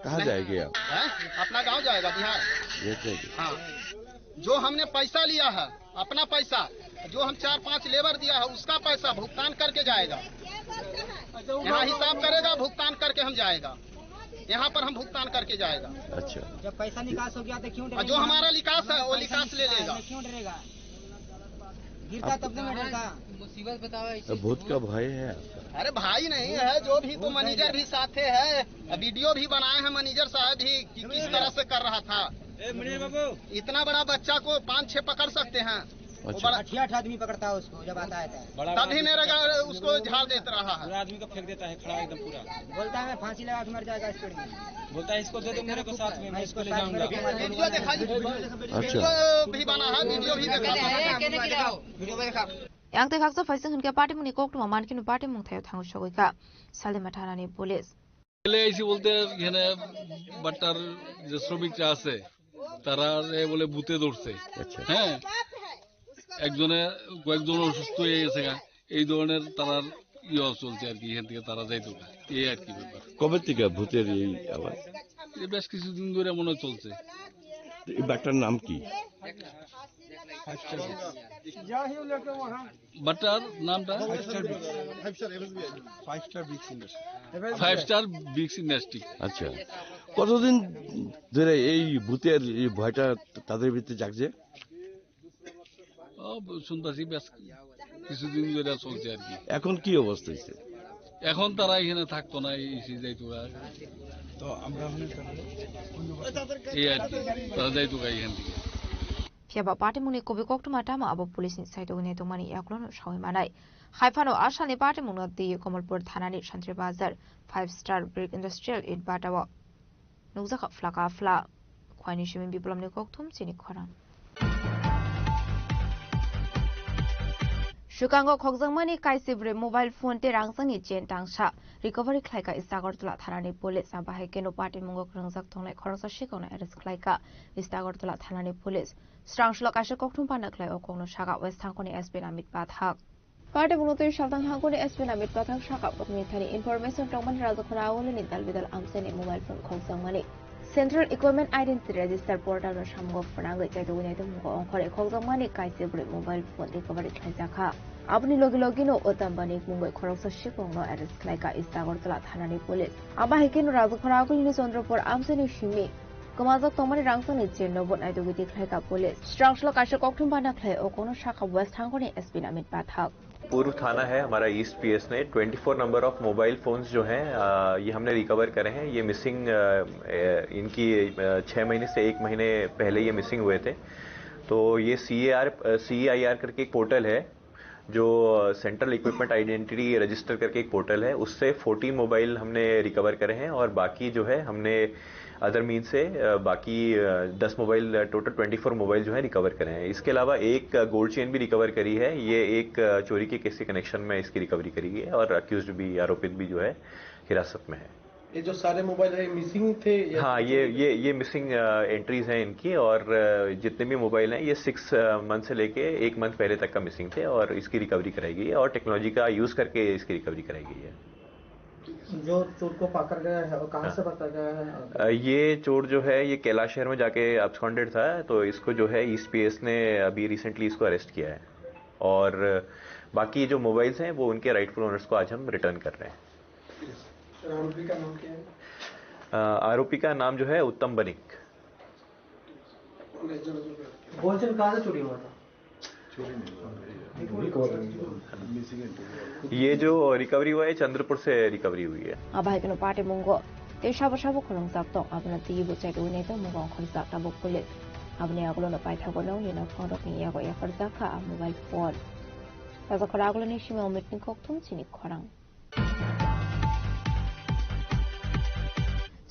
कहाँ जाएंगे आप? हैं? अपना गांव जाएगा, बिहार। ये जाएंगे। हाँ, जो हमने पैसा लिया है, अपना पैसा, जो हम चार पांच लेबर दिया है, उसका पैसा भुगतान करके जाएगा। यहाँ हिसाब करेगा, भुगतान करके हम जाएगा। यहाँ पर हम भुगतान करके जाएगा। अच्छा। जब पैसा निकास हो गया तो क्यों और जो डरेगा? हमारा निकास है, वो निकास ले लेगा। क्यों डरेगा? गिरता तब तो मैं डरता। मुसीबत बताओ, ऐसी तो भूत का भूत। भय है आपका? अरे भाई नहीं है, जो भी तो भूत है मैनेजर क्या? भी साथे है, वीडियो भी बनाए हैं मैनेजर साहब भी कि किस तरह से कर रहा था। ए, मुनीर बाबू। इतना बड़ा बच्चा को पाँच छह पकड़ सकते हैं। वो अच्छा। बड़ा आठ आठ आदमी पकड़ता है उसको जब आता है तो। बड़ा तभी आदमी मेरा को गाड़ी उसको झाड़ देता है, देता रहा है। पूरा आदमी को फेंक देता है खड़ा एकदम पूरा। बोलता है, "मैं फांसी लगा के मर जाएगा स्पीड में।" बोलता है, "इसको दे दो मेरे को साथ में, मैं इसको ले जाऊंगा।" वीडियो दिखा दीजिए। अच्छा। वीडियो भी बना है, वीडियो भी दिखा दो। Yang tei khaksa phaising hinkhe patimungni koktwma mankhe patimung thaio thangwi sogwi kha Salima thanani police. চলে আইছি বলতে এখানে বাট্টার যে শ্রমিকরা আছে, তারা এ বলে ভূতে ধরছে। আচ্ছা। হ্যাঁ, একজনে, কয়েকজন অসুস্থ হয়ে গেছে গা। এই ধরনের তারার ইয়ে চলছে আর কি, এখান থেকে তারা যাইতো গা। এই আর কি ব্যাপার। কবে থেকে ভূতের এই আওয়াজ? এ বেশ কিছুদিন ধরে মনে হয় চলছে। এই বাট্টার নাম কি? বাট্টার নামটা? Five star bricks industry. Five star bricks industry. আচ্ছা, কতদিন ধরে এই ভূতের এই ভয়টা তাদের ভিতরে জাগছে? ও, শুনতেছি বেশ কিছুদিন ধরে চলছে আর কি। এখন কি অবস্থা হয়েছে? এখন তারা এখানে থাকতো না, এই এসে যাইতো গা। তো আমরা ওখানে এই আর কি, তারা যাইতো গা এখান থেকে। Phiya ba patimungni kubui koktwma tamo abo police ni side o wngwi tongmani yaklono sawi manai. Hai phano a salni patimungno twi Kamalpur thanani Santri Bazar five star brick industrial it bata o nukjakha phlaka phla. Khwaini simi Biplomni kokthum chini khorang. Swkango khokjakmani kaisibri mobile phone tei rangchakni chain tangsa recovery khlaika East Agartala thanani police. Abo hai kheno patimungo kwrwngjak tongnai khoroksa sikhokno arrest khlaika East Agartala thanani police. Srangsulo kaisa kokthum panda khlai o kokno saka West Thangkoni S P Namit Pathak. Patimungno twi saltang Thangkoni S P Namit Pathak saka kokni thani information tongmani Rajakhona Agulini dalbidal amchaini mobile phone khokjakmani Central Equipment Identity Register portal no samungo phnangwi chaitugwi naitukmungo ongkhorwi khokjakmani kaisa bwrwi mobile phone recovery khlaijakha. Aboni logi logino Uttam Banik mungwi khoroksa sikhokno arrest khlaika East Agartala thanani police. Abo hai kheno Rajakhona Agulini Chandrapur amchaini simi kwmajak tongmani rangchakni chain no bo naitugwi di khlaika police. Srangsulo kaisa kokthum bana khlai o kokno saka West Thangkoni S P Namit Pathak. पूर्व थाना है हमारा east PS ने twenty four number of mobile phones जो हैं, अ, ये हमने रिकवर करे हैं। ये मिसिंग, अ, अ, इनकी, अ, छः महीने से एक महीने पहले ये मिसिंग हुए थे। तो ये सीएआर, अ, सीईआईआर करके एक पोर्टल है, जो, अ, सेंट्रल इक्विपमेंट आइडेंटिटी रजिस्टर करके एक पोर्टल है, उससे फ़ोर्टीन मोबाइल हमने रिकवर करे हैं और बाकी जो है हमने अदर मीन से, अ, बाकी, अ, दस मोबाइल, अ, टोटल ट्वेंटी फ़ोर मोबाइल जो है रिकवर करे हैं। इसके अलावा एक, अ, गोल्ड चेन भी रिकवर करी है। ये एक, अ, चोरी के केस के कनेक्शन में इसकी रिकवरी करी गई है और अक्यूज्ड भी, आरोपित भी जो है हिरासत में है। ये जो सारे मोबाइल है, मिसिंग थे या हाँ, ये, ये, ये मिसिंग, अ, एंट्रीज हैं इनकी और, अ, जितने भी मोबाइल हैं, ये सिक्स, अ, मंथ से लेके एक मंथ पहले तक का मिसिंग थे और इसकी रिकवरी कराई गई है और टेक्नोलॉजी का यूज़ करके इसकी रिकवरी कराई गई है। जो चोर को पकड़ गया है, वो कहाँ हाँ। से पकड़ गया है? अ, ये चोर जो है, ये कैलाश शहर में जाके अब्सकॉन्डेड था, तो इसको जो है, ईस्ट पीएस ने अभी रिसेंटली इसको अरेस्ट किया है। और बाकी जो मोबाइल्स हैं, वो उनके राइटफुल ओनर्स को आज हम रिटर्न कर रहे हैं। सर, आरोपी का नाम क्या है? अ, आरोपी का नाम जो है, उत्तम बनिक। गोल्ड चेन कहाँ से चोरी हुआ था? ये जो रिकवरी हुआ है, चंद्रपुर से रिकवरी हुई है। Abo hai kheno patimungo tei sabo sabo khulungjak tong, abono twiwi bo chaitugwi naitukmungo ongkhorjak tabuk police. Aboni yagulono paithago nokni nokphang rokni yago yapharjak kha a mobile phone. Rajakhora Agulini simi Omitni kokthum chini khorang.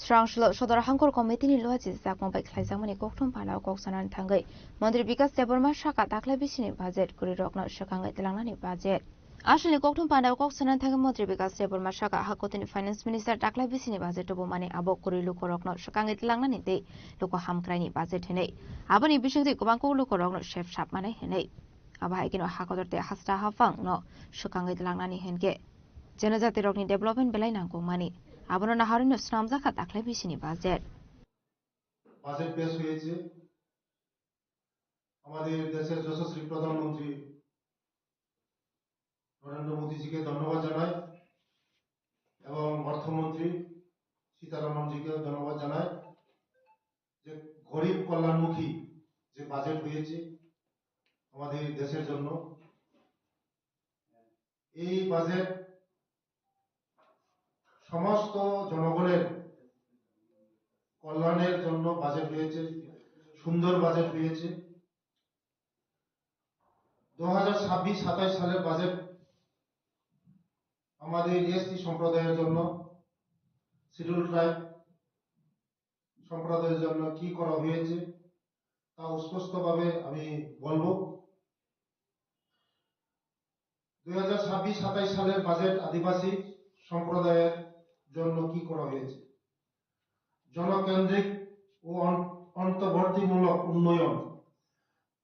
Srangsulo Sodor Hangkor Committee ni luachi jakma bai khlaijakmani kokthum panda o kok sanani thangwi Montri Bikas Debbarma saka daklai bisini budget kwrwi rokno swkangwi tlangnani budget. Aswkni kokthum panda o kok sanani thangwi Montri Bikas Debbarma saka hakotini Finance Minister daklai bisini budget tubumani abo kwrwi lukorokno swkangwi tlangnani tei luko hamkraini budget hinwi. Aboni bisingtwi kwbang kok lukorokno sep sap manai hinwi. Abo hai kheno hakotor tei hasta haphang no swkangwi langnani hinkhe jenojatirokni development belai nangkukmani. Abono naharwino swnamjakha dakhli bisini budget. Budget পেশ হয়েছে। আমাদের দেশের যশস্বী প্রধানমন্ত্রী নরেন্দ্র মোদীজিকে ধন্যবাদ জানাই এবং অর্থমন্ত্রী সীতারামনজিকে ধন্যবাদ জানাই যে গরিব কল্যাণমুখী যে বাজেট হয়েছে আমাদের দেশের জন্য। এই বাজেট সমস্ত জনগণের কল্যাণের জন্য বাজেট হয়েছে, সুন্দর বাজেট হয়েছে। দু হাজার ছাব্বিশ সাতাশ সালের বাজেট আমাদের এসটি সম্প্রদায়ের জন্য, শিডিউল ট্রাইব সম্প্রদায়ের জন্য কি করা হয়েছে তা স্পষ্টভাবে আমি বলবো। দুই হাজার ছাব্বিশ সাতাশ সালের বাজেট আদিবাসী সম্প্রদায়ের জন্য কি করা হয়েছে? জনকেন্দ্রিক ও অন-, অন্তর্বর্তীমূলক উন্নয়ন,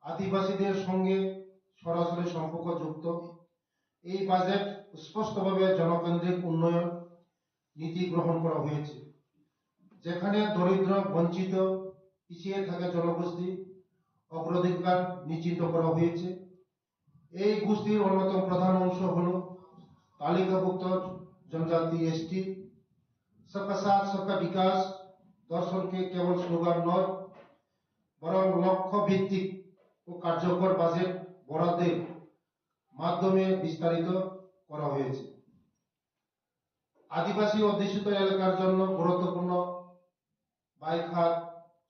আদিবাসীদের সঙ্গে সরাসরি সম্পর্কযুক্ত। এই বাজেট স্পষ্টভাবে জনকেন্দ্রিক উন্নয়ন নীতি গ্রহণ করা হয়েছে, যেখানে দরিদ্র, বঞ্চিত, পিছিয়ে থাকা জনগোষ্ঠী অগ্রাধিকার নিশ্চিত করা হয়েছে। এই গোষ্ঠীর অন্যতম প্রধান অংশ হল তালিকাভুক্ত জনজাতি এসটি। সবকা সাথ সবকা বিকাশ দর্শনকে কেবল স্লোগান নয়, বরং লক্ষ্য ভিত্তিক ও কার্যকর বাজেট বরাদ্দের মাধ্যমে বিস্তারিত করা হয়েছে। আদিবাসী অধ্যুষিত এলাকার জন্য গুরুত্বপূর্ণ বাই খাত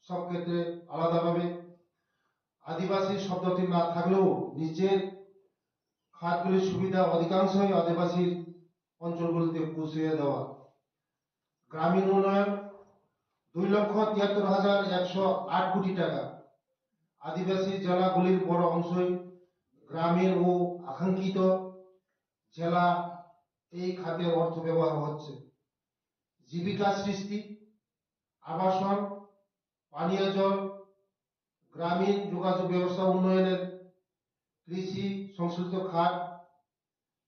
সব ক্ষেত্রে আলাদাভাবে আদিবাসী শব্দটি না থাকলেও নিচের খাতগুলির সুবিধা অধিকাংশই আদিবাসী অঞ্চলগুলিতে পৌঁছে দেওয়া। গ্রামীণ উন্নয়ন দুই লক্ষ তিয়াত্তর হাজার একশো আট কোটি টাকা। আদিবাসী জেলাগুলির বড় অংশই গ্রামীণ ও আকাঙ্ক্ষিত জেলা এই খাতে অর্থ ব্যবহার হচ্ছে। জীবিকা সৃষ্টি, আবাসন, পানীয় জল, গ্রামীণ যোগাযোগ ব্যবস্থা উন্নয়নের কৃষি সংশ্লিষ্ট খাত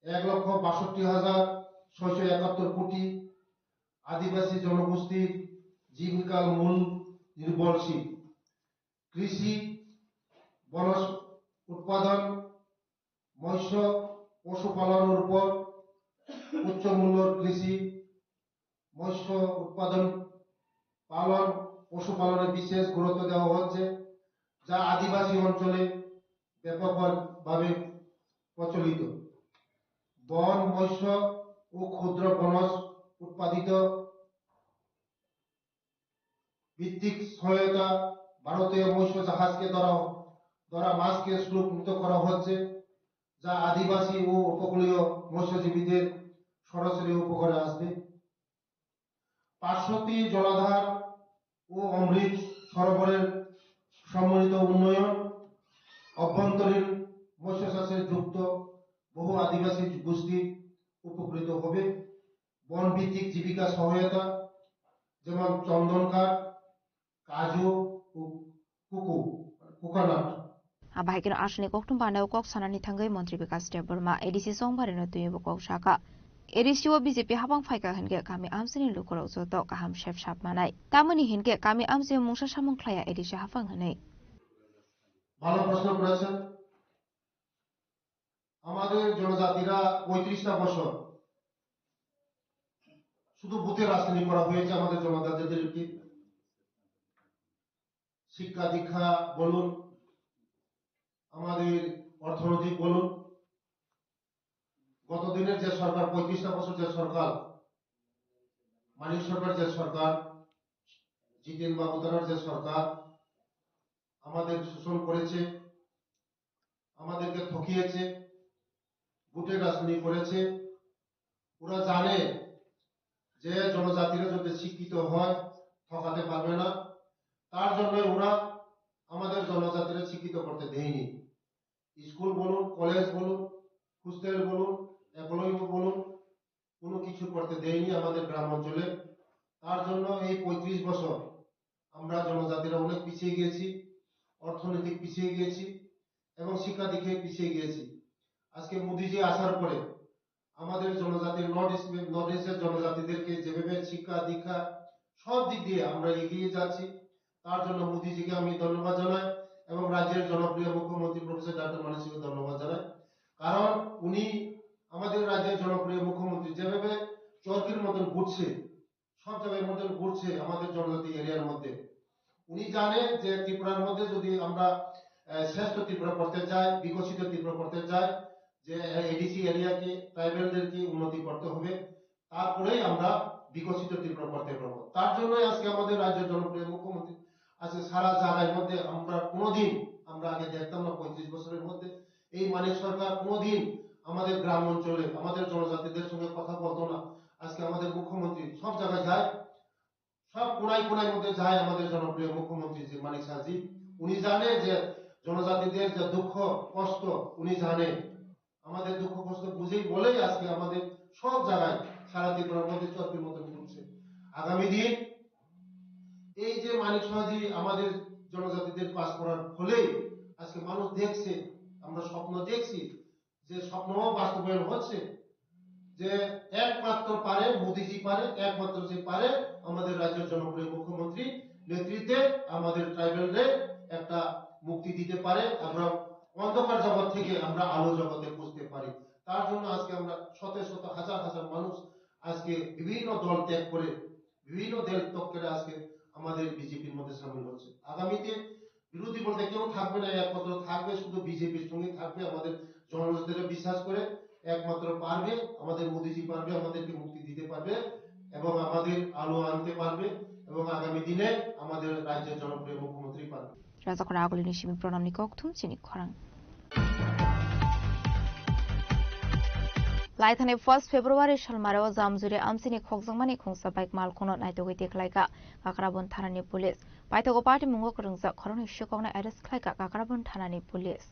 এক লক্ষ বাষট্টি হাজার ছয়শো একাত্তর কোটি। আদিবাসী জনগোষ্ঠীর জীবিকার মূল নির্ভরশীল কৃষি, বনজ উৎপাদন, মৎস্য পশুপালনের উপর উচ্চ মূল্যর কৃষি, মৎস্য উৎপাদন, পালন, পশুপালনে বিশেষ গুরুত্ব দেওয়া হচ্ছে, যা আদিবাসী অঞ্চলে ব্যাপকভাবে প্রচলিত। বন, মৎস্য ও ক্ষুদ্র বনজ উৎপাদিত ভিত্তিক সহায়তা, ভারতীয় মৎস্য জাহাজকে ধরা, ধরা মাছকে স্লুপ মুক্ত করা হচ্ছে, যা আদিবাসী ও উপকূলীয় মৎস্যজীবীদের সরাসরি উপকারে আসবে। পার্শ্ববর্তী জলাধার ও অমৃত সরোবরের সমন্বিত উন্নয়ন, অভ্যন্তরীণ মৎস্য চাষে যুক্ত বহু আদিবাসী গোষ্ঠী উপকৃত হবে। বনভিত্তিক জীবিকা সহায়তা, যেমন চন্দন কাঠ, কাজু, কু-, কুকু, coconut. Abo hai kheno aswkni kokthum panda o kok sanani thangwi Montri Bikash Debbarma A D C Chongbarino twiwi bo kok sakha. A D C o B J P haphang phaikha hinkhe kami amchaini lukurok joto kaham sep sap manai. Tamoni hinkhe kami amchaio mungsa samung khlaiya A D C haphang hwnwi. ভালো প্রশ্ন করেছেন। আমাদের জনজাতিরা পঁয়ত্রিশটা বছর শুধু ভূতের রাজধানী করা হয়েছে আমাদের জনজাতিদেরকে। শিক্ষা দীক্ষা বলুন, আমাদের অর্থনৈতিক বলুন, গত দিনের যে সরকার, পঁয়ত্রিশটা বছর যে সরকার, মানিক সরকার যে সরকার, জিতেন বাবুতারার যে সরকার আমাদের শোষণ করেছে, আমাদেরকে ঠকিয়েছে, ভোটের রাজনীতি করেছে। ওরা জানে যে জনজাতিরা যদি শিক্ষিত হয়, ঠকাতে পারবে না। তার জন্য ওরা আমাদের জনজাতিরা শিক্ষিত করতে দেয়নি। স্কুল বলুন, কলেজ বলুন, হোস্টেল বলুন, এগুলোই বলুন, কোনো কিছু করতে দেয়নি আমাদের গ্রাম অঞ্চলে। তার জন্য এই পঁয়ত্রিশ বছর আমরা জনজাতিরা অনেক পিছিয়ে গিয়েছি, অর্থনৈতিক পিছিয়ে গিয়েছি। এবং শিক্ষা দীক্ষায় পিছিয়ে গিয়েছি। আজকে মোদিজি আসার পরে আমাদের জনজাতির নর্থ ইস্ট, নর্থ ইস্টের জনজাতিদেরকে যেভাবে শিক্ষা দীক্ষা সব দিক দিয়ে আমরা এগিয়ে যাচ্ছি, তার জন্য মোদিজিকে আমি ধন্যবাদ জানাই এবং রাজ্যের জনপ্রিয় মুখ্যমন্ত্রী প্রফেসর ডক্টর মানিক সাহাকে ধন্যবাদ জানাই। কারণ উনি আমাদের রাজ্যের জনপ্রিয় মুখ্যমন্ত্রী যেভাবে চরকির মতন ঘুরছে, সব জায়গার মধ্যে ঘুরছে আমাদের জনজাতি এরিয়ার মধ্যে। উনি জানে যে ত্রিপুরার মধ্যে যদি আমরা, আহ, শ্রেষ্ঠ ত্রিপুরা করতে চাই, বিকশিত ত্রিপুরা করতে চাই, যে এডিসি এরিয়াকে, ট্রাইবেলদেরকে উন্নতি করতে হবে, তারপরেই আমরা বিকশিত ত্রিপুরা করতে পারবো। তার জন্যই আজকে আমাদের রাজ্যের জনপ্রিয় মুখ্যমন্ত্রী আজকে সারা জায়গার মধ্যে আমরা কোনোদিন, আমরা আগে দেখতাম না পঁয়ত্রিশ বছরের মধ্যে, এই মানিক সরকার কোনোদিন আমাদের গ্রাম অঞ্চলে আমাদের জনজাতিদের সঙ্গে কথা বলতো না। আজকে আমাদের মুখ্যমন্ত্রী সব জায়গায় যায়, সব কোনায় কোনায় মধ্যে যায় আমাদের জনপ্রিয় মুখ্যমন্ত্রী যে মানিক সাহাজি। উনি জানে যে জনজাতিদের যে দুঃখ কষ্ট উনি জানে, আমাদের দুঃখ কষ্ট বুঝেই বলেই আজকে আমাদের সব জায়গায় সারা ত্রিপুরার মধ্যে চরকির মতন ঘুরছে। আগামী দিন এই যে মানিক সাহাজি আমাদের জনজাতিদের পাস করার ফলেই আজকে মানুষ দেখছে, আমরা স্বপ্ন দেখছি, যে স্বপ্ন বাস্তবায়ন হচ্ছে, যে একমাত্র পারে মোদিজি পারে, একমাত্র যে পারে আমাদের রাজ্যের জনপ্রিয় মুখ্যমন্ত্রী নেতৃত্বে আমাদের ট্রাইবেলদের একটা মুক্তি দিতে পারে, আমরা অন্ধকার জগৎ থেকে আমরা আলো জগতে পৌঁছতে পারি। তার জন্য আজকে আমরা শত শত হাজার হাজার মানুষ আজকে বিভিন্ন দল ত্যাগ করে, বিভিন্ন দল ত্যাগ করে আজকে আমাদের বিজেপির মধ্যে সামিল হচ্ছে। আগামীতে বিরোধী বলতে কেউ থাকবে না, একমাত্র থাকবে শুধু বিজেপির সঙ্গে থাকবে। আমাদের জনগণের বিশ্বাস করে একমাত্র পারবে, আমাদের মোদিজি পারবে, আমাদেরকে মুক্তি দিতে পারবে এবং আমাদের আলো আনতে পারবে এবং আগামী দিনে আমাদের রাজ্যের জনপ্রিয় মুখ্যমন্ত্রী পারবে। Rajakhor agulini simi pranamni kokthum chini khorang. Laithani first February salmaro Jamjuri amchini khokjakmani khungsa bike malkhungno naitugwi tikhlaikha Kakrabon thanani police. Paithago patimungo kwrwngjak khoroknwi sikhokno arrest khlaikha Kakrabon thanani police.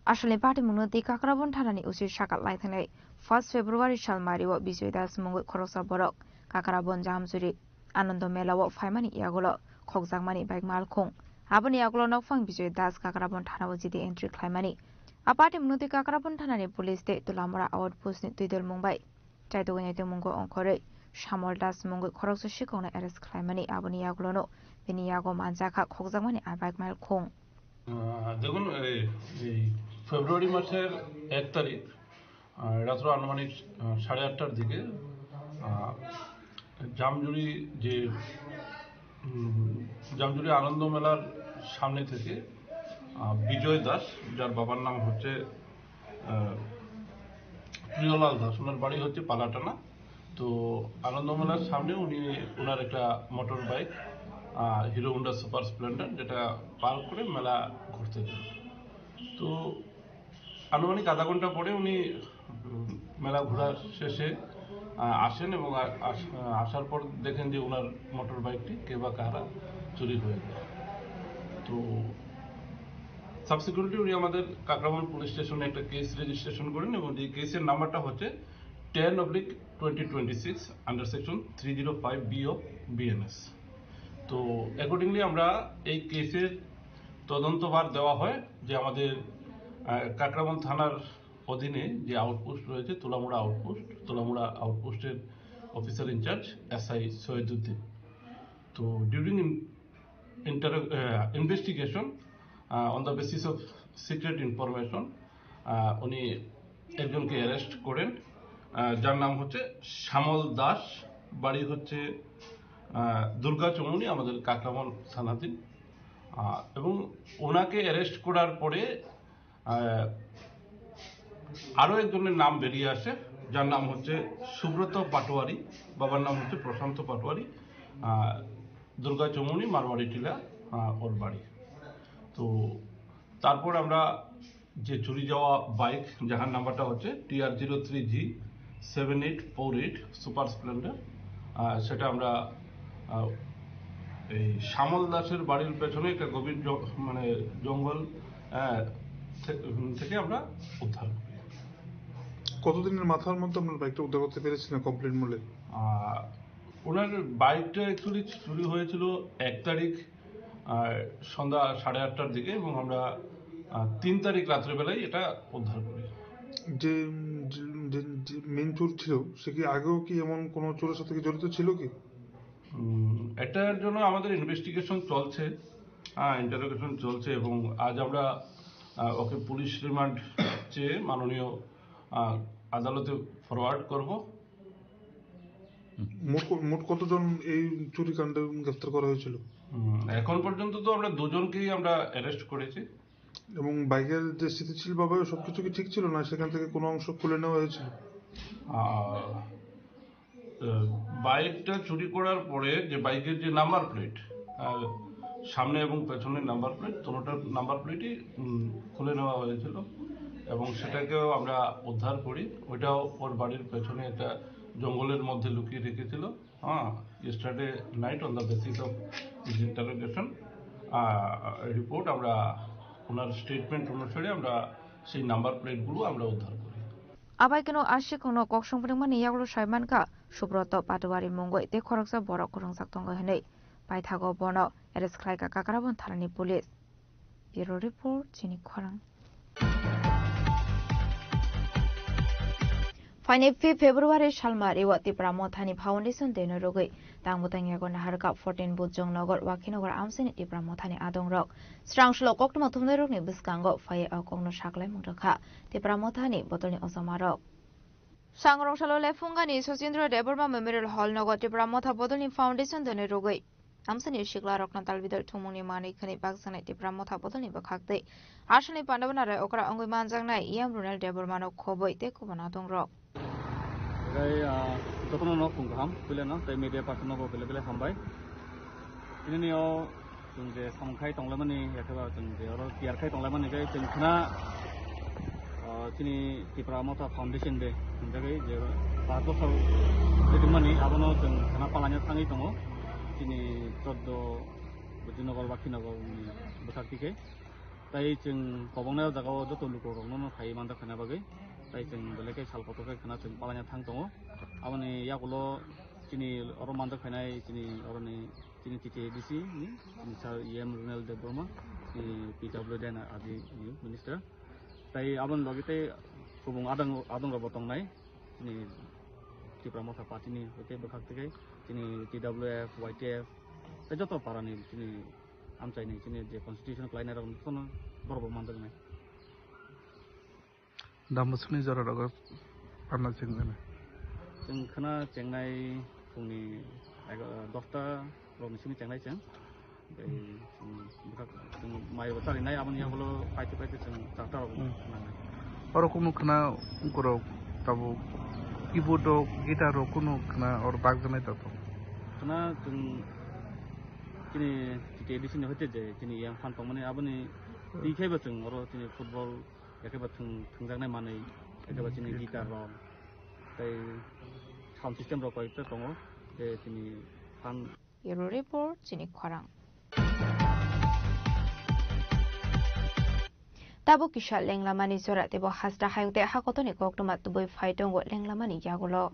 Asalni patimungno twi Kakrabon thanani usi saka laithani first February salmario Bijoy Das mungwi khoroksa borok Kakrabon Jamjuri Anando Mela o phaimani yagulo khokjakmani bike malkhung. Aboni yagulo nokphang Bijoy Das Kakrabon thanao jidi entry khlaimani. A patimungno twi Kakrabon thanani police tei Tulamura outpost ni twidulmung bai chaitugwi naitugmungo ongkhorwi Samol Das mungwi khoroksa sikhokno arrest khlaimani. Aboni yagulono bini yago manjakha khokjakmani a bike malkhung. আহ, দেখুন, এই, এই ফেব্রুয়ারি মাসের এক তারিখ, আহ, রাত্র আনুমানিক, আহ, সাড়ে আটটার দিকে, আহ, জামজুরি যে, উম, জামজুরি আনন্দ মেলার সামনে থেকে, আহ, বিজয় দাস, যার বাবার নাম হচ্ছে, আহ, প্রিয়লাল দাস, ওনার বাড়ি হচ্ছে পালাটানা। তো আনন্দ মেলার সামনে উনি ওনার একটা মোটর বাইক, আহ, হিরো হোন্ডা সুপার স্প্লেন্ডার, যেটা পার্ক করে মেলা ঘুরতে যান। তো আনুমানিক আধা ঘন্টা পরে উনি, উম, মেলা ঘোরার শেষে, আহ, আসেন এবং আ-, আস-, আহ, আসার পর দেখেন যে ওনার মোটর বাইকটি কে বা কারা চুরি হয়ে যায়। তো সাবসিকুয়েন্টলি উনি আমাদের কাকরাবন পুলিশ স্টেশনে একটা কেস রেজিস্ট্রেশন করেন এবং এই কেসের নাম্বারটা হচ্ছে ten oblique twenty twenty six under section three zero five B of B N S। তো অ্যাকর্ডিংলি আমরা এই কেসের তদন্তভার দেওয়া হয় যে আমাদের, আহ, কাকরাবন থানার অধীনে যে আউটপোস্ট রয়েছে, তুলামুড়া আউটপোস্ট, তুলামুড়া আউটপোস্টের অফিসার ইনচার্জ এসআই সৈয়দুদ্দিন। তো during in-, inter-, uh, investigation, uh, on the basis of secret information, uh, উনি একজনকে অ্যারেস্ট করেন, uh, যার নাম হচ্ছে শ্যামল দাস, বাড়ি হচ্ছে, uh, দুর্গা চৌমুহনী, আমাদের কাকরাবন থানাধীন। Uh, এবং ওনাকে অ্যারেস্ট করার পরে, uh, আরও একজনের নাম বেরিয়ে আসে, যার নাম হচ্ছে সুব্রত পাটোয়ারি, বাবার নাম হচ্ছে প্রশান্ত পাটোয়ারি, আহ, দুর্গা চৌমুহনী, মারোয়ারি টিলা, আহ, ওর বাড়ি। তো তারপর আমরা যে চুরি যাওয়া বাইক, যাহার নাম্বারটা হচ্ছে T R zero three G seven eight four eight super splendor, আহ, সেটা আমরা, আহ, এই শ্যামল দাসের বাড়ির পেছনে একটা গভীর জ-, মানে জঙ্গল, আহ, থে-, থেকে আমরা উদ্ধার করি। কতদিনের মাথার মধ্যে আপনার বাইকটা উদ্ধার করতে পেরেছিলেন কমপ্লিট মূল্যে? আহ, ওনার বাইকটা অ্যাকচুয়ালি চুরি হয়েছিল এক তারিখ, আহ, সন্ধ্যা সাড়ে আটটার দিকে, এবং আমরা আহ, তিন তারিখ রাত্রেবেলায় এটা উদ্ধার করি। যে, যে, যে, যে মেইন চোর ছিল, সে কি আগেও কি এমন কোনো চোরের সাথে কি জড়িত ছিল কি? উম, এটার জন্য আমাদের ইনভেস্টিগেশন চলছে, হ্যাঁ, ইন্টারোগেশন চলছে এবং আজ আমরা, আহ, ওকে পুলিশ রিমান্ড চেয়ে মাননীয়, আহ, আদালতে ফরওয়ার্ড করব। মোট ক-, মোট কতজন এই চুরিকাণ্ডে গ্রেফতার করা হয়েছিল? উম, এখন পর্যন্ত তো আমরা দুজনকেই আমরা অ্যারেস্ট করেছি। এবং বাইকের যে স্থিতিশীল ভাবে সবকিছু কি ঠিক ছিল, না সেখান থেকে কোনো অংশ খুলে নেওয়া হয়েছিল? আহ, আহ, বাইকটা চুরি করার পরে যে বাইকের যে নাম্বার প্লেট, আহ, সামনে এবং পেছনের নাম্বার প্লেট, দুটোটার নাম্বার প্লেটই, উম, খুলে নেওয়া হয়েছিল এবং সেটাকেও আমরা উদ্ধার করি। ওইটাও ওর বাড়ির পেছনে একটা জঙ্গলের মধ্যে লুকিয়ে রেখেছিল। হ্যাঁ, yesterday night on the basis of his interrogation, আহ, রিপোর্ট আমরা, ওনার স্টেটমেন্ট অনুসারে আমরা সেই নাম্বার প্লেটগুলো আমরা উদ্ধার করি। Abai keno ashik no kok songpring mani yagulo sai mankha, Subroto Patwari mungwi tei khoroksa borok kwrwngjak tongo hwnwi paithago bono arrest khlaikha Kakrabon thanani police. Bureau report, chini khorang. Phainai fifth February salmari o Tipra Mothani Foundation Day no rwgwi tang bwtang yago naharkha fourteen Bujong Nagar, Wakhinagar amchaini Tipra Mothani adongrok. Srang solo koktwma thumnairokni bwskango phaiwi o kokno saklaimung rwkha Tipra Mothani bodolni ojomarok. Sangrong salo Lephungani Sachindra Debbarma Memorial Hall nogo Tipra Motha bodolni Foundation Day no rwgwi amchaini siklarokno talbidal thumungni manwi khwnwi bakjaknai Tipra Motha bodolni bwkhak tei asalni pandabanarai okra wngwi manjaknai E M Runel Debbarmano khobwi tei kubun adongrok. Tei, ah, jotono no phung kaham puilano tei media person no bo belai belai hambai. Tinini o chwng je samung khai tonglaimani, yakhe ba chwng je oro tiyar khai tonglaimani khe chwng khna, ah, chini Tipra Motha Foundation Day hwnjagwi je paanch bochor rijwkmani, abono chwng khna palanya thangwi tongo chini choddo Bujinagar, Bakhinagar ni bwkhak twi khe. Tai chwng kwbangma jagao joto lukurokno no phaiwi manjak khaina bagwi, tai chwng belai khe sal kotor khe khna chwng palanya thang tongo. Aboni yagulo chini oro manjak khainai chini oroni chini T T A D C ni, chini sir E M Runel Debbarma, chini P W D na adi ni minister. Tai aboni logi tei kubung adang, adang rok bo tongnai, chini Tipra Motha Party ni hoite bwkhak tei chini T W F, Y T F, tei joto para ni chini amchaini chini je constitution khlainai rok jotono borok bo manjaknai. Dambusuni jora rogo panna chengmani. Chwng khna chengnai phungni ego-, dosta rokni simi chengnai chwng. Tei chwng bwkhak chwng mai bo charinai, aboni yagulo paite paite chwng charta rok Hmm. nangnai. Oro kunu khna ungkorok tabuk keyboard rok, guitar rok kunu khna oro bakjaknai tabuk. Khna chwng chini T T A D C ni hoite je chini yang phan tongmani aboni Hmm. twi khaibo chwng oro chini football Ekheba thwng-, thwngjaknai manwi, ekheba chini guitar rok, tei sound system rok koi ta tongo, tei chini phan. Bureau report, chini khorang. Tabuk kisa lenglamani jora teibo hasta hayung tei hakotoni koktwma tubui phai tongo lenglamani yagulo.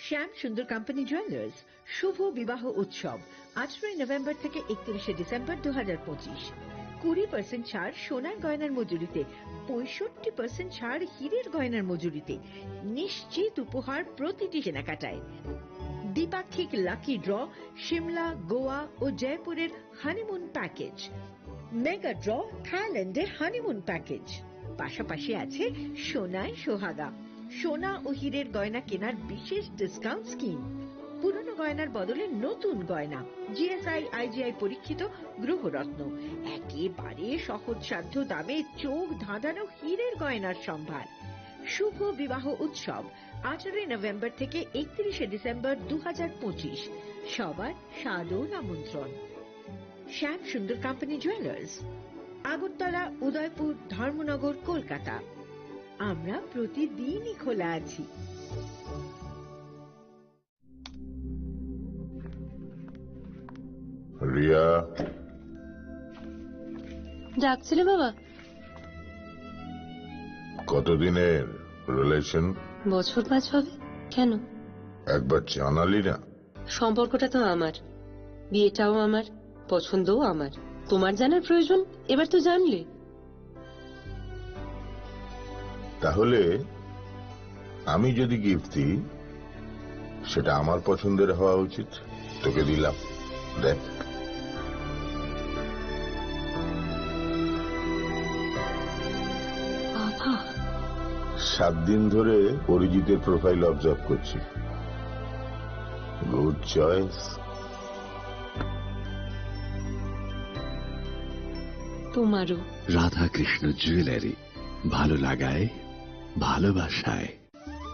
Shyam Sundar company jewellers শুভ বিবাহ উৎসব আঠারোই নভেম্বর থেকে একত্রিশে ডিসেম্বর দু হাজার পঁচিশ। কুড়ি পার্সেন্ট ছাড় সোনার গয়নার মজুরিতে, পঁয়ষট্টি পার্সেন্ট ছাড় হীরের গয়নার মজুরিতে, নিশ্চিত উপহার প্রতিটি কেনাকাটায়। দ্বিপাক্ষিক লাকি ড্র, সিমলা, গোয়া ও জয়পুরের হানিমুন প্যাকেজ, মেগা ড্র, থাইল্যান্ডের হানিমুন প্যাকেজ, পাশাপাশি আছে সোনায় সোহাগা, সোনা ও হীরের গয়না কেনার বিশেষ ডিসকাউন্ট স্কিম। পুরনো গয়নার বদলে নতুন গয়না, G S I, I G I পরীক্ষিত গ্রহরত্ন, একেবারে সহজসাধ্য দামে চোখ ধাঁধানো হীরের গয়নার সম্ভার। শুভ বিবাহ উৎসব আঠারোই নভেম্বর থেকে একত্রিশে ডিসেম্বর দু হাজার পঁচিশ। সবার সাদর আমন্ত্রণ। শ্যাম সুন্দর কোম্পানি জুয়েলার্স, আগরতলা, উদয়পুর, ধর্মনগর, কলকাতা। আমরা প্রতিদিনই খোলা আছি। রিয়া। ডাকছিলে বাবা? কতদিনের রিলেশন? বছর পাঁচ হবে। কেন? একবার জানালি না। সম্পর্কটা তো আমার, বিয়েটাও আমার, পছন্দও আমার। তোমার জানার প্রয়োজন? এবার তো জানলে। তাহলে আমি যদি গিফট দিই, সেটা আমার পছন্দের হওয়া উচিত। তোকে দিলাম, দেখ। বাবা। সাত দিন ধরে অরিজিতের প্রোফাইল অবজার্ভ করছি। Good choice. তোমারও। রাধাকৃষ্ণ জুয়েলারি, ভালো লাগায়, ভালোবাসায়।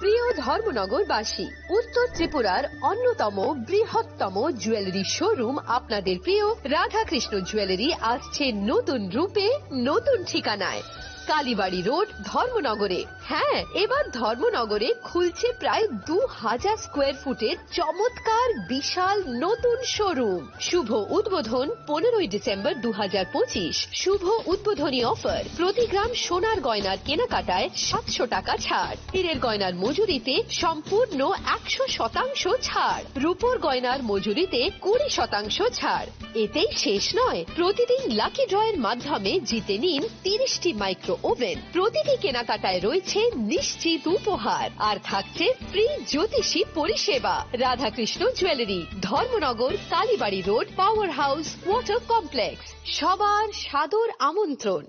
প্রিয় ধর্মনগরবাসী, উত্তর ত্রিপুরার অন্যতম বৃহত্তম জুয়েলারি শোরুম আপনাদের প্রিয় রাধাকৃষ্ণ জুয়েলারি আসছে নতুন রূপে, নতুন ঠিকানায়। কালীবাড়ি রোড, ধর্মনগরে। হ্যাঁ, এবার ধর্মনগরে খুলছে প্রায় দু হাজার স্কোয়ার ফুটের চমৎকার বিশাল নতুন শোরুম। শুভ উদ্বোধন পনেরোই ডিসেম্বর দু হাজার পঁচিশ। শুভ উদ্বোধনী অফার, প্রতি গ্রাম সোনার গয়নার কেনাকাটায় সাতশো টাকা ছাড়, হীরের গয়নার মজুরিতে সম্পূর্ণ একশো শতাংশ ছাড়, রূপোর গয়নার মজুরিতে কুড়ি শতাংশ ছাড়। এতেই শেষ নয়, প্রতিদিন লাকি ড্রয়ের মাধ্যমে জিতে নিন তিরিশটি মাইক্রো ওভেন। প্রতিটি কেনাকাটায় রয়েছে নিশ্চিত উপহার, আর থাকছে ফ্রি জ্যোতিষী পরিষেবা। Radhakrishna jewellery, Dharmanagar, Kalibari road, power house, water complex. সবার সাদর আমন্ত্রণ।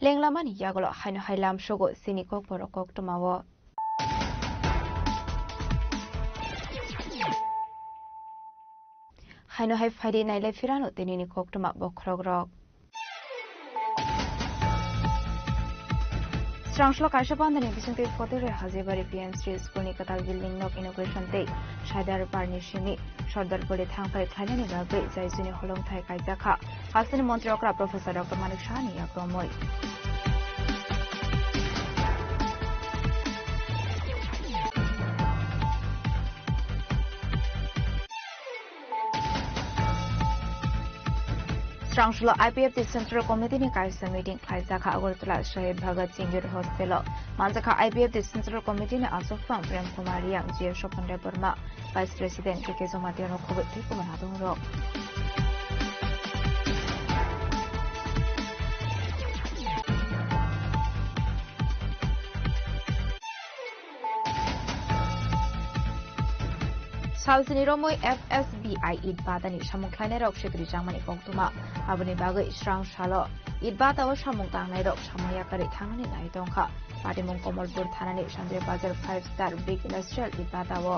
Lenglamani yagulo haino hai lamsogo chini kokborok koktwmao. Haino hai phaidi nailai phirano tinini koktwma bokhorokrok. Srangshlo kaisa pandani bisingtwi Fotore Hajibari P M Shri School ni kwtal building nok inauguration tei Saidar Parni simi Sordar Poli thangpai khlainani bagwi Jaisuni holongthai kaijakha. Hasteni montri okra Professor Doctor Manik Saha ni yakromwi. Srangshlo I P F T Central Committee ni kaisa meeting khlaijakha Agartala Shahid Bhagat Singh Youth Hostel o. Manjakha I P F T Central Committee ni achukphang Prem Kumar Reang, G S Swapan Debbarma, Vice President K K Jamatia no khobwi tei kwbangma adongrok. Salsini romwi F S B I it badani samung khlainairok sikri changmani koktwma. Aboni bagwi srang salo it badao samung tangnairok samung yakarwi thangnani nai tongkha. Patimung Komolpur thanani Sanjay Bazar Five Star Big Industrial it badao.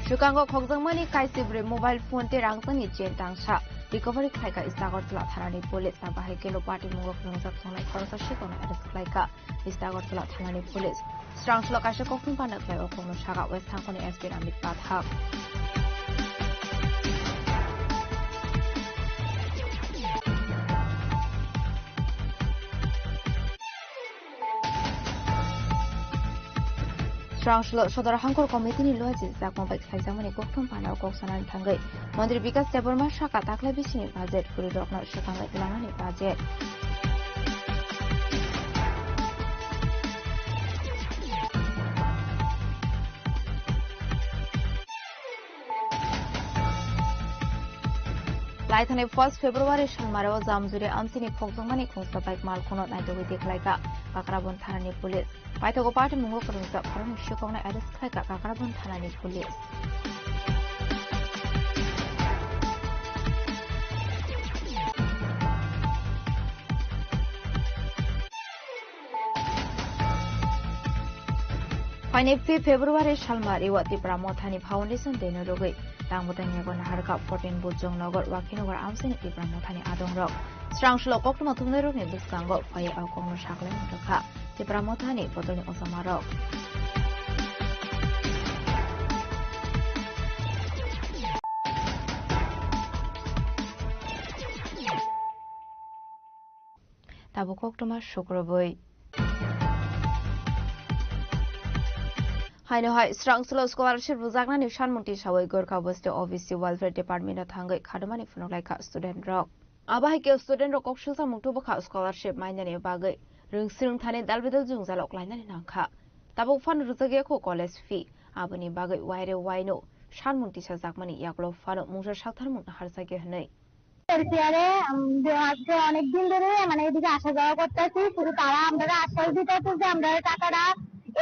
Swkango khokjakmani kaisibwrwi mobile phone tei rangchakni chain tangsa recovery khlaikha East Agartala thanani police. Abo hai kheno patimungo phwnangjak tongnai khoroksa sikhokno arrest khlaikha East Agartala thanani police. Srangshlo kaisa kokthum panda khlai o kokno saka West Thangkhoni S P Ramit Pathak. Srangshlo Sodor Hangkhor Committee ni loya chini chakmang bai khlaijakmani kokthum panda o kok sanani thangwi Montri Bikas Debbarma saka taklai bisini budget kwrwirokno swkangwi lanani budget. Laithani first February salmaro Jamjuri amchini phokjakmani khungsa bike malkhungno naitugwi tikhlaikha Kakrabon thanani police. Paithago patimungo kwrwngjak borokni sikhokno arrest khlaikha Kakrabon thanani police. Phainai fifth February salma Riwa Tipra Mothani Foundation Day no rwgwi tangbo tangyago naharkha fourteen Bujong Nagar, Wakhinagar amchaini Tipra Mothani adongrok. Srangshlo koktwma thumnairokni bwskango phaiwi o kokno saklai manrwkha Tipra Mothani bodolni ojamarok. Abo koktwma sukrubwi. Haino hai srang salo scholarship rwjaknani sanmung tisawi Gorkha West O B C Welfare Department-o thangwi khadumani phunuk laikha student rok. Abo hai khe student rok kok silsa mung tubukha scholarship mainani bagwi rwngswrwng thani dalbidal jwngjal ok lainani nangkha. Tabuk phano rwjak yakho college fee, aboni bagwi waire waino sanmung tisajakmani yagulo phano mungsa sakthar mung naharjakya hwnwi. এলপিআরে, উম, যে আজকে অনেক দিন ধরে মানে এদিকে আসা যাওয়া করতেছি, শুধু তারা আমরা আশ্বাস দিতেছে যে আমরা টাকাটা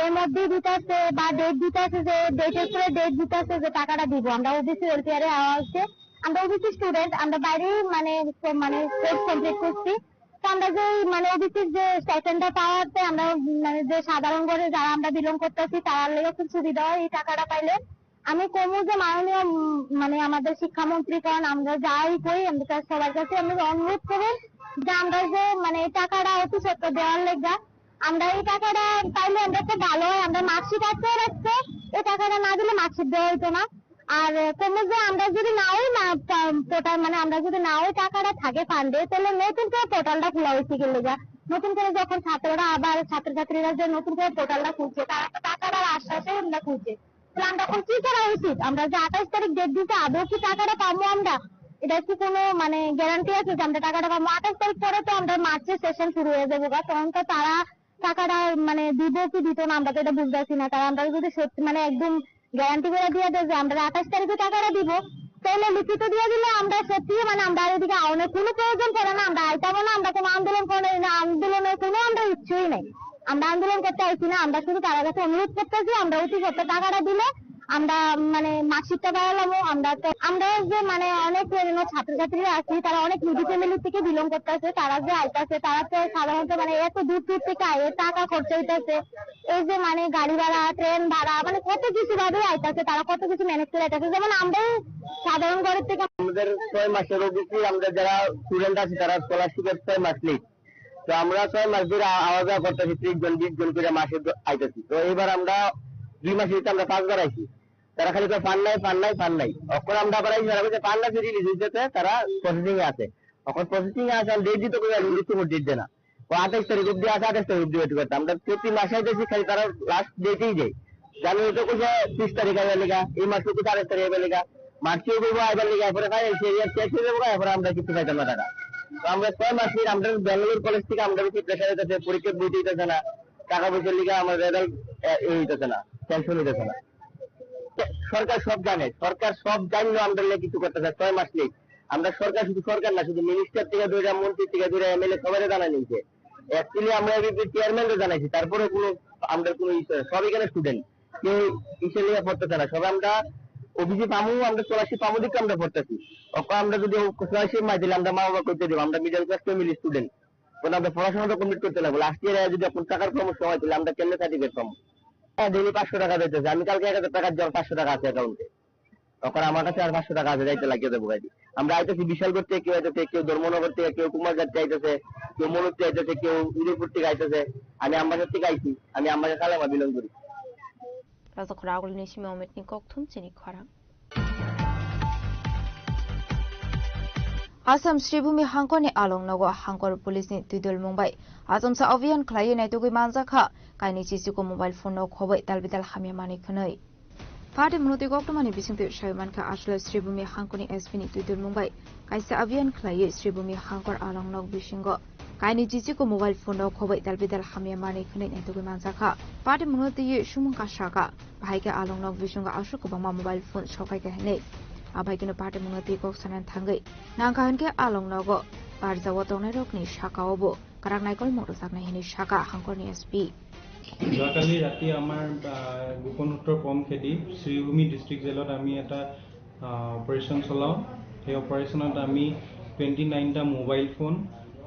এর মধ্যেই দিতেছে বা ডেট দিতেছে, যে ডেটের পরে ডেট দিতেছে যে টাকাটা দিব। আমরা ওবিসি এলপিআরে আওয়া হচ্ছে, আমরা ওবিসি স্টুডেন্ট, আমরা বাইরেই মানে ক-, মানে কোর্স কমপ্লিট করছি। তো আমরা যে মানে ওবিসির যে স্টাইপেন্ডটা পাওয়াতে আমরা মানে যে সাধারণ ঘরে যারা আমরা বিলং করতেছি তারার লেগে খুব সুবিধা হয় এই টাকাটা পাইলে। আমি কমু যে মাননীয় উম, মানে আমাদের শিক্ষামন্ত্রী, কারণ আমরা যাই করি আমরা তার সবার কাছে আমরা অনুরোধ করি যে আমরা যে মানে এই টাকাটা অতি সত্য দেওয়ার লেগা। আমরা এই টাকাটা পাইলে আমরা খুব ভালো হয়। আমরা মার্কশিট আটকে রাখছে, এই টাকাটা না দিলে মার্কশিট দেওয়া হইতো না। আর কমু যে আমরা যদি নাও না পা- পোর্টাল মানে আমরা যদি নাও টাকাটা থাকে ফান্ডে, তাহলে নতুন করে পোর্টালটা খোলা হয়েছে কি লেগা? নতুন করে যখন ছাত্ররা আবার ছাত্রছাত্রীরা যে নতুন করে পোর্টালটা খুলছে, তারা তো টাকাটার আশ্বাসে আমরা খুলছে। তাহলে আমরা এখন কি করা উচিত? আমরা যে আঠাশ তারিখ ডেট দিতে আদৌ কি টাকাটা পাবো আমরা? এটা কি কোনো মানে গ্যারান্টি আছে যে আমরা টাকাটা পাবো? আঠাশ তারিখ পরে তো আমরা মার্চের সেশন শুরু হয়ে যাবো গা, তখন তো তারা টাকাটা মানে দিব কি দিত না আমরা তো এটা বুঝতেছি না। কারণ আমরা যদি সত্যি মানে একদম গ্যারান্টি করে দিয়ে দেয় যে আমরা আঠাশ তারিখে টাকাটা দিব, তাহলে লিখিত দিয়ে দিলে আমরা সত্যি মানে আমরা আর এদিকে অনেক কোনো প্রয়োজন পড়ে না, আমরা আইতামও না, আমরা কোনো আন্দোলন করে না, আন্দোলনের কোনো আমরা ইচ্ছুই নাই। আমরা আন্দোলন করতে আইছি না, আমরা শুধু তার কাছে অনুরোধ করতেছি আমরা অতি সত্য টাকাটা দিলে আমরা মানে মার্কশিটটা বাড়ালাম। আমরা তো আমরা যে মানে অনেক পুরনো ছাত্রছাত্রীরা আছি, তারা অনেক নিডি ফ্যামিলি থেকে বিলং করতেছে, তারা যে আইতাছে তারা তো সাধারণত মানে এত দূর দূর থেকে আইয়ে টাকা খরচ হইতেছে, এই যে মানে গাড়ি ভাড়া, ট্রেন ভাড়া, মানে কত কিছু ভাবে আইতাছে, তারা কত কিছু ম্যানেজ করে আইতাছে। যেমন আমরাই সাধারণ ঘরের থেকে আমাদের ছয় মাসের ওবিসি আমরা যারা স্টুডেন্ট আছি তারা স্কলারশিপের ছয় মাস লেট। তো আমরা ছয় মাস ধরে আ- আওয়া যাওয়া করতেছি, ত্রিশ জন বিশ জন করে মাসে দ- আইতেছি। তো এবার আমরা দুই মাসে তো আমরা পাঁচবার আইছি, তারা খালি কয় ফান্ড নাই, ফান্ড নাই, ফান্ড নাই। অখন আমরা আবার আইছি, তারা বলছে ফান্ড আছে, রিলিজ হইতেছে, তারা প্রসেসিং এ আছে। অখন প্রসেসিং এ আছে, আমি ডেট দিতে কই, আমি দিতে ডেট দেয় না। ও আঠাশ তারিখ অব্দি আছে, আঠাশ তারিখ অব্দি ওয়েট করতে আমরা প্রতি মাসে আইতেছি, খালি তারা লাস্ট ডেটেই যায়। জানুয়ারি তো কইছে ত্রিশ তারিখ আইবার লেগা, এই মাস তো কইছে আঠাশ তারিখ আইবার লেগা, মার্চেও কইবো আইবার লেগা, এরপরে ফাইনাল ইয়ার শেষ হয়ে যাবো, এরপরে আমরা কিছু পাইতাম না টাকা। তো আমরা ছয় মাস ধরে আমরা ব্যাঙ্গালোর কলেজ থেকে আমরা বেশি প্রেশার হইতেছে, পরীক্ষা বইতে হইতেছে না, টাকা পয়সার লিগে আমার রেজাল্ট এই হইতেছে না, স্যাংশন হইতেছে না। তো সরকার সব জানে, সরকার সব জানলেও আমরা লেগে কিছু করতেছে না। ছয় মাস লেট। আমরা সরকার, শুধু সরকার না, শুধু মিনিস্টার থেকে ধরে, মন্ত্রী থেকে ধরে, এমএলএ সবাই জানাই নিয়েছে। অ্যাকচুয়ালি আমরা এবিপি চেয়ারম্যানকে জানাইছি, তারপরে কোনো আমরা কোনো ইস্যু, সব এখানে স্টুডেন্ট, কেউ ইসে লিগে পড়তেছে না। সবাই আমরা ওবিসি পামু, আমরা স্কলারশিপ পামু দেখে আমরা পড়তেছি। অখন আমরা যদি স্কলারশিপ মাই দিলে আমরা মা বাবা করতে দেবো, আমরা মিডল ক্লাস ফ্যামিলি স্টুডেন্ট, কারণ আমরা পড়াশোনা তো কমপ্লিট করতে লাগবো। লাস্ট ইয়ারে যদি এখন টাকার সমস্যা হয়, তাহলে আমরা কেমনে সার্টিফিকেট পাবো? হ্যাঁ, ডেইলি পাঁচশো টাকা যাইতেছে। আমি কালকে এক হাজার টাকার জন্য পাঁচশো টাকা আছে অ্যাকাউন্টে। তখন আমার কাছে আর পাঁচশো টাকা আছে, যাইতে লাগিয়ে দেবো গাড়ি। আমরা আইতেছি বিশালগড় থেকে, কেউ আইতেছে, কেউ ধর্মনগর থেকে, কেউ কুমারঘাট থেকে আইতেছে, কেউ মনুর থেকে আইতেছে, কেউ উদয়পুর থেকে আইতেছে। আমি আমবাসা থেকে আইছি, আমি আমবাসা কালামা বিলং করি। Rajakhor Agulni simi Ometni kokthum chini khorang. Assam Sribhumi hangkorni along nogo hangkor police ni twidulmung bai achomsa abhiyan khlaiwi naitugwi manjakha, kainwi chichiko mobile phone no khobwi dalbidal hamya manwi khwnwi. Party mwnotwi koktwmani bisingtwi sawi mankha, aswlai Sribhumi hangkorni S P ni twidulmung bai kaisa abhiyan khlaiwi Sribhumi hangkor along nok bisingo kainwi chichiko mobile phone no khobwi dalbidal hamya manwi khwnwi naitugwi manjakha. Party mwnotwi sumung kasaka, bahai khe along nok bisingo aswk kwbangma mobile phone sokaikha hinwi. Abai kheno party mwnotwi kok sanani thangwi nangkha hinkhe along nogo barjao tongnairokni sakao bo kwrak naikolmung rwjaknai hinwi saka hangkorni S P. যোৱাকালি ৰাতি আমাৰ, আহ, গোপন সূত্ৰৰ পম খেদি শ্ৰীভূমি ডিষ্ট্ৰিক্ট জেলত আমি এটা, আহ, অপাৰেশ্যন চলাওঁ। সেই অপাৰেশ্যনত আমি টুৱেণ্টি নাইনটা মোবাইল ফোন,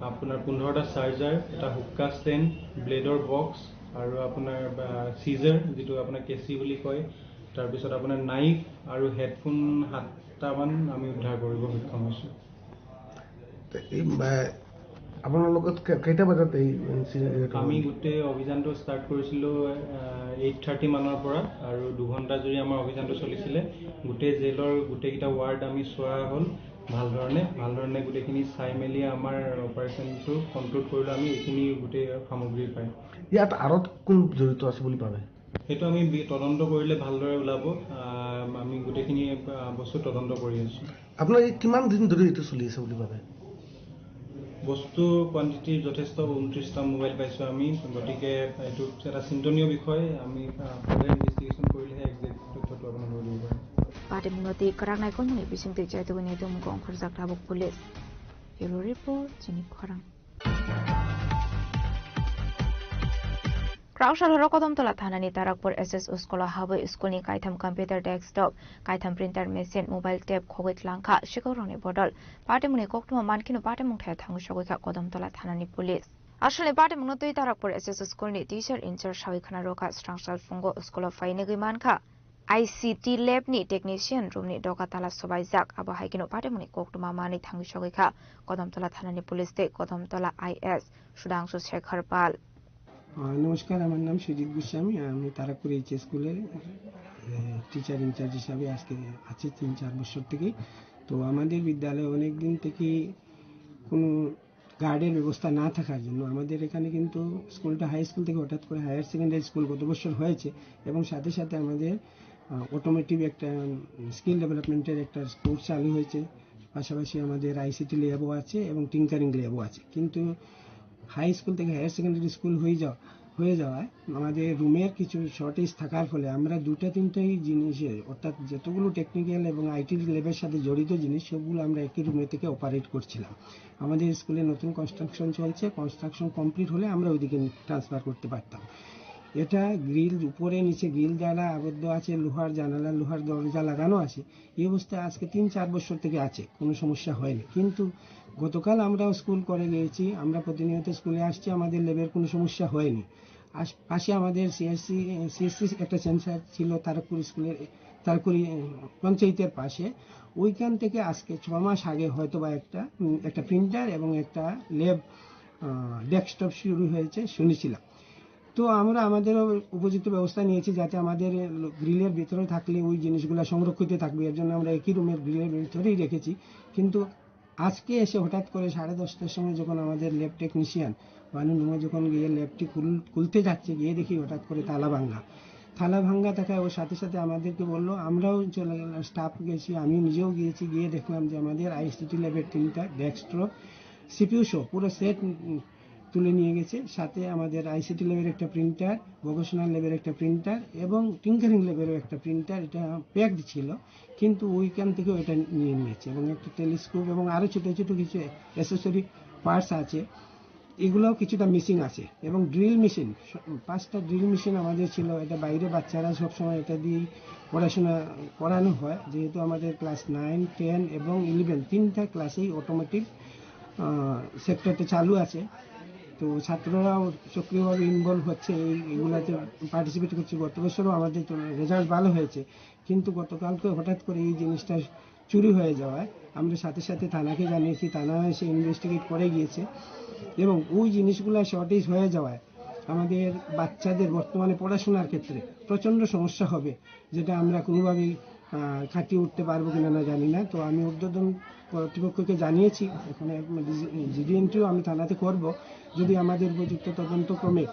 আপোনাৰ পোন্ধৰটা চাৰ্জাৰ, এটা হুক্কা ষ্টেণ্ড, ব্লেডৰ বক্স আৰু আপোনাৰ, আহ, চিজাৰ, যিটো আপোনাৰ কেঁচি বুলি কয়, তাৰপিছত আপোনাৰ নাইফ আৰু হেডফোন সাতটামান আমি উদ্ধাৰ কৰিব সক্ষম হৈছোঁ। তে এই, এ, আপোনাৰ লগত কে-, কেইটা বজাত এই ইনচিডেণ্ট আমি ঘটিল? গোটেই অভিযানটো ষ্টাৰ্ট কৰিছিলোঁ, এ, এইট থাৰ্টি মানৰ পৰা আৰু দুঘণ্টা জুৰি আমাৰ অভিযানটো চলিছিলে। গোটেই জেলৰ গোটেইকেইটা ৱাৰ্ড আমি চোৱা হ'ল। ভাল ধৰণে, ভাল ধৰণে গোটেইখিনি চাই মেলি আমাৰ অপাৰেশ্যনটো কমপ্লিট কৰিলোঁ আমি, এইখিনি গোটেই সামগ্ৰী পাই। ইয়াত আৰত কোন জড়িত আছে বুলি ভাবে? সেইটো আমি বি- তদন্ত কৰিলে ভালদৰে ওলাব। আহ, আমি গোটেইখিনি আহ, বস্তু তদন্ত কৰি আছোঁ। আপোনাৰ এই কিমান দিন ধৰি এইটো চলি আছে বুলি ভাবে? বস্তু কোৱান্টিটি যথেষ্ট, ঊনত্ৰিশটা মোবাইল পাইছোঁ আমি, গতিকে এইটো এটা চিন্তনীয় বিষয়। আমি আহ, ফাৰ্ডাৰ ইনভেষ্টিগেশ্যন কৰিলেহে একজেক্ট তথ্যটো আপোনালোকক দিব পাৰিম। Patimungno tei kwrak naikolmani bisingtwi chaitugwi naitu mugo ongkhorjak tabuk police. Bureau report, chini khorang. Kwrak salhoro Kodamtola thanani Tarakpur S S school-o habwi school-ni kaitham computer desktop, kaitham printer machine, mobile tab khogwi tlangkha sikorokni bodol. Patimungni koktwma mankhe patimung thaya thangwi sogwi kha Kodamtola thanani police. Asalni patimungno twi Tarakpur S S school-ni teacher in charge sawi khna rwkha, swrang sal phungo school-o phai nugwi mankha. I C T lab ni technician room ni doga tala sobaijak, abo hai kheno patimungni koktwma manwi thangwi sogwi kha Kodamtola thanani police tei Kodamtola I S Sudhangshu Shekhar Pal. আহ, নমস্কার, আমার নাম সুজিত গোস্বামী। আমি তারাপুর এইচ স্কুলের teacher in charge হিসাবে আজকে আছি তিন চার বছর থেকেই। তো আমাদের বিদ্যালয়ে অনেক দিন থেকে কোনো গার্ডের ব্যবস্থা না থাকার জন্য আমাদের এখানে কিন্তু স্কুলটা হাই স্কুল থেকে হঠাৎ করে হায়ার সেকেন্ডারি স্কুল গত বছর হয়েছে এবং সাথে সাথে আমাদের অটোমেটিভ একটা স্কিল ডেভেলপমেন্টের একটা কোর্স চালু হয়েছে। পাশাপাশি আমাদের আইসিটি ল্যাবও আছে এবং টিঙ্কারিং ল্যাবও আছে। কিন্তু হাই স্কুল থেকে হায়ার সেকেন্ডারি স্কুল হয়ে যাওয়া হয়ে যাওয়ায় আমাদের রুমের কিছু শর্টেজ থাকার ফলে আমরা দুটা তিনটাই জিনিসে, অর্থাৎ যতগুলো টেকনিক্যাল এবং আইটি ল্যাবের সাথে জড়িত জিনিস, সবগুলো আমরা একই রুমে থেকে অপারেট করছিলাম। আমাদের স্কুলে নতুন কনস্ট্রাকশন চলছে, কনস্ট্রাকশন কমপ্লিট হলে আমরা ওইদিকে ট্রান্সফার করতে পারতাম। এটা গ্রিল, উপরে নিচে গ্রিল দ্বারা আবদ্ধ আছে, লোহার জানালা, লোহার দরজা লাগানো আছে। এই অবস্থায় আজকে তিন চার বছর থেকে আছে, কোনো সমস্যা হয়নি। কিন্তু গতকাল আমরা স্কুল করে গিয়েছি, আমরা প্রতিনিয়ত স্কুলে আসছি, আমাদের ল্যাবের কোনো সমস্যা হয়নি। আশ- পাশে আমাদের সিএসসি সিএসসি একটা সেন্টার ছিল তারকপুর স্কুলের, তারকপুরি পঞ্চায়েতের পাশে। ওইখান থেকে আজকে ছ মাস আগে হয়তো বা একটা উম, একটা প্রিন্টার এবং একটা ল্যাব ডেস্কটপ শুরু হয়েছে শুনেছিলাম। তো আমরা আমাদেরও উপযুক্ত ব্যবস্থা নিয়েছি যাতে আমাদের গ্রিলের ভিতরে থাকলে ওই জিনিসগুলো সংরক্ষিত থাকবে, এর জন্য আমরা একই রুমের গ্রিলের ভিতরেই রেখেছি। কিন্তু আজকে এসে হঠাৎ করে সাড়ে দশটার সময় যখন আমাদের ল্যাব টেকনিশিয়ান বানু নুমো যখন গিয়ে ল্যাবটি খুল- খুলতে যাচ্ছে, গিয়ে দেখি হঠাৎ করে তালা ভাঙ্গা। তালা ভাঙ্গা থাকায় ওর সাথে সাথে আমাদেরকে বললো, আমরাও চলে গেলাম, স্টাফ গেছি, আমি নিজেও গিয়েছি, গিয়ে দেখলাম যে আমাদের আইসিটি ল্যাবের তিনটা ডেস্কটপ, সিপিইউ সহ পুরো সেট তুলে নিয়ে গেছে। সাথে আমাদের আইসিটি ল্যাবের একটা প্রিন্টার, ভোকেশনাল ল্যাবের একটা প্রিন্টার এবং টিঙ্কারিং ল্যাবেরও একটা প্রিন্টার, এটা প্যাকড ছিল, কিন্তু ওইখান থেকেও এটা নিয়ে নিয়েছে। এবং একটা টেলিস্কোপ এবং আরও ছোটো ছোটো কিছু অ্যাক্সেসরি পার্টস আছে, এগুলোও কিছুটা মিসিং আছে। এবং ড্রিল মেশিন, পাঁচটা ড্রিল মেশিন আমাদের ছিল, এটা বাইরে বাচ্চারা সবসময় এটা দিয়েই পড়াশোনা করানো হয়, যেহেতু আমাদের ক্লাস নাইন, টেন এবং ইলেভেন তিনটা ক্লাসেই অটোমোটিভ সেক্টরটা চালু আছে। তো ছাত্ররাও সক্রিয়ভাবে ইনভলভ হচ্ছে, এই এগুলাতে পার্টিসিপেট করছে। গত বছরও আমাদের রেজাল্ট ভালো হয়েছে, কিন্তু গতকালকে হঠাৎ করে এই জিনিসটা চুরি হয়ে যাওয়ায় আমরা সাথে সাথে থানাকে জানিয়েছি, থানা এসে ইনভেস্টিগেট করে গিয়েছে। এবং ওই জিনিসগুলো শর্টেজ হয়ে যাওয়ায় আমাদের বাচ্চাদের বর্তমানে পড়াশোনার ক্ষেত্রে প্রচণ্ড সমস্যা হবে, যেটা আমরা কোনোভাবেই আহ, কাটিয়ে উঠতে পারবো কিনা না জানি না। তো আমি ঊর্ধ্বতন কর্তৃপক্ষকে জানিয়েছি, এখানে জিডিএনটিও আমি থানাতে করব। যদি আমাদের উপযুক্ত তদন্ত ক্রমে